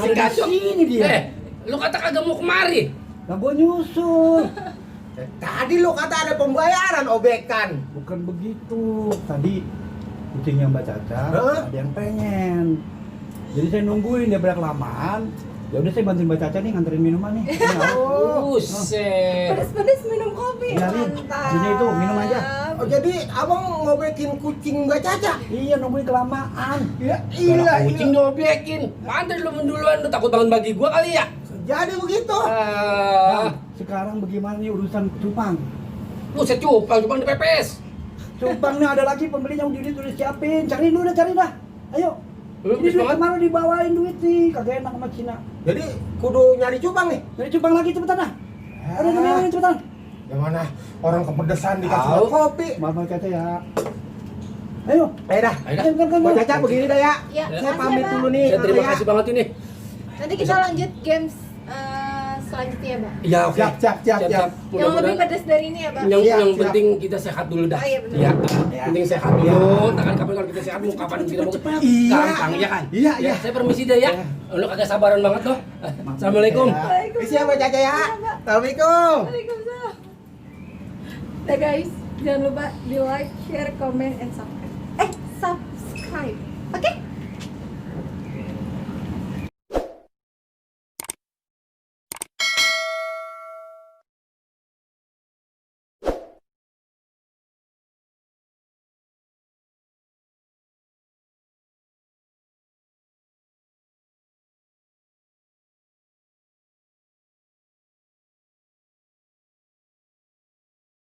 [SPEAKER 3] Ada di sini dia.
[SPEAKER 1] Lu kata kagak mau kemari.
[SPEAKER 3] Lah gua nyusul.
[SPEAKER 2] Tadi lo kata ada pembayaran obekan.
[SPEAKER 3] Bukan begitu. Tadi kucingnya Mbak Caca
[SPEAKER 2] Hah?
[SPEAKER 3] ada yang pengen. Jadi saya nungguin dia berkelamaan. Ya udah saya bantuin Mbak Caca nih nganterin minuman nih.
[SPEAKER 1] Buset.
[SPEAKER 4] pedes-pedes minum kopi.
[SPEAKER 3] Iya, Lin. Sini itu, minum aja.
[SPEAKER 2] Oh, jadi abang ngobekin kucing Mbak Caca?
[SPEAKER 3] Iya nungguin kelamaan.
[SPEAKER 2] Ya
[SPEAKER 1] Kalau kucing diobekin. Pantes lu menduluan lu takut banget bagi gua kali ya.
[SPEAKER 2] Jadi begitu.
[SPEAKER 3] Bang, sekarang bagaimana nih urusan cupang?
[SPEAKER 1] Buset cupang dipepes.
[SPEAKER 3] Cupang nih ada lagi pembelinya udah siapin. Cari dah. Ayo.
[SPEAKER 1] Lu
[SPEAKER 3] Ini duit
[SPEAKER 1] banget.
[SPEAKER 3] kemarin dibawain duit nih, kagak enak sama Cina.
[SPEAKER 2] Jadi kudu nyari cupang nih.
[SPEAKER 3] Jadi cupang lagi cepetan dah. Ada yang cepetan.
[SPEAKER 2] Yang mana orang kepedesan dikasih
[SPEAKER 1] Tahu.
[SPEAKER 2] kopi.
[SPEAKER 3] Maaf Mbak Caca ya. Ayo.
[SPEAKER 2] Ayo dah.
[SPEAKER 1] Ayo dah.
[SPEAKER 3] Kan.
[SPEAKER 2] Mbak Caca begini dah ya.
[SPEAKER 4] Ya,
[SPEAKER 2] Saya
[SPEAKER 4] makasih
[SPEAKER 2] pamit
[SPEAKER 4] ya, Bang.
[SPEAKER 2] dulu nih.
[SPEAKER 1] Saya terima
[SPEAKER 2] Ya.
[SPEAKER 1] kasih banget ini.
[SPEAKER 4] Nanti kita lanjut games selanjutnya, Bang.
[SPEAKER 1] Ya oke.
[SPEAKER 2] Siap.
[SPEAKER 4] Yang lebih
[SPEAKER 1] Mudah-mudahan
[SPEAKER 4] pedas dari ini ya, Bang.
[SPEAKER 1] yang
[SPEAKER 2] Siap.
[SPEAKER 1] penting kita sehat dulu dah.
[SPEAKER 4] Oh, iya, betul.
[SPEAKER 1] Ya,
[SPEAKER 2] Ya.
[SPEAKER 1] penting sehat dulu. Takkan kapan kalau kita sehat mau kapan kita mau
[SPEAKER 2] Iya.
[SPEAKER 1] gampang ya kan?
[SPEAKER 2] Iya.
[SPEAKER 1] Ya, saya permisi deh ya. Lu kagak sabaran banget loh. Assalamualaikum.
[SPEAKER 2] Isi ya Mbak Caca ya. Assalamualaikum.
[SPEAKER 4] Waalaikumsalam. Nah guys, jangan lupa di like, share, comment, and subscribe. Subscribe. Oke?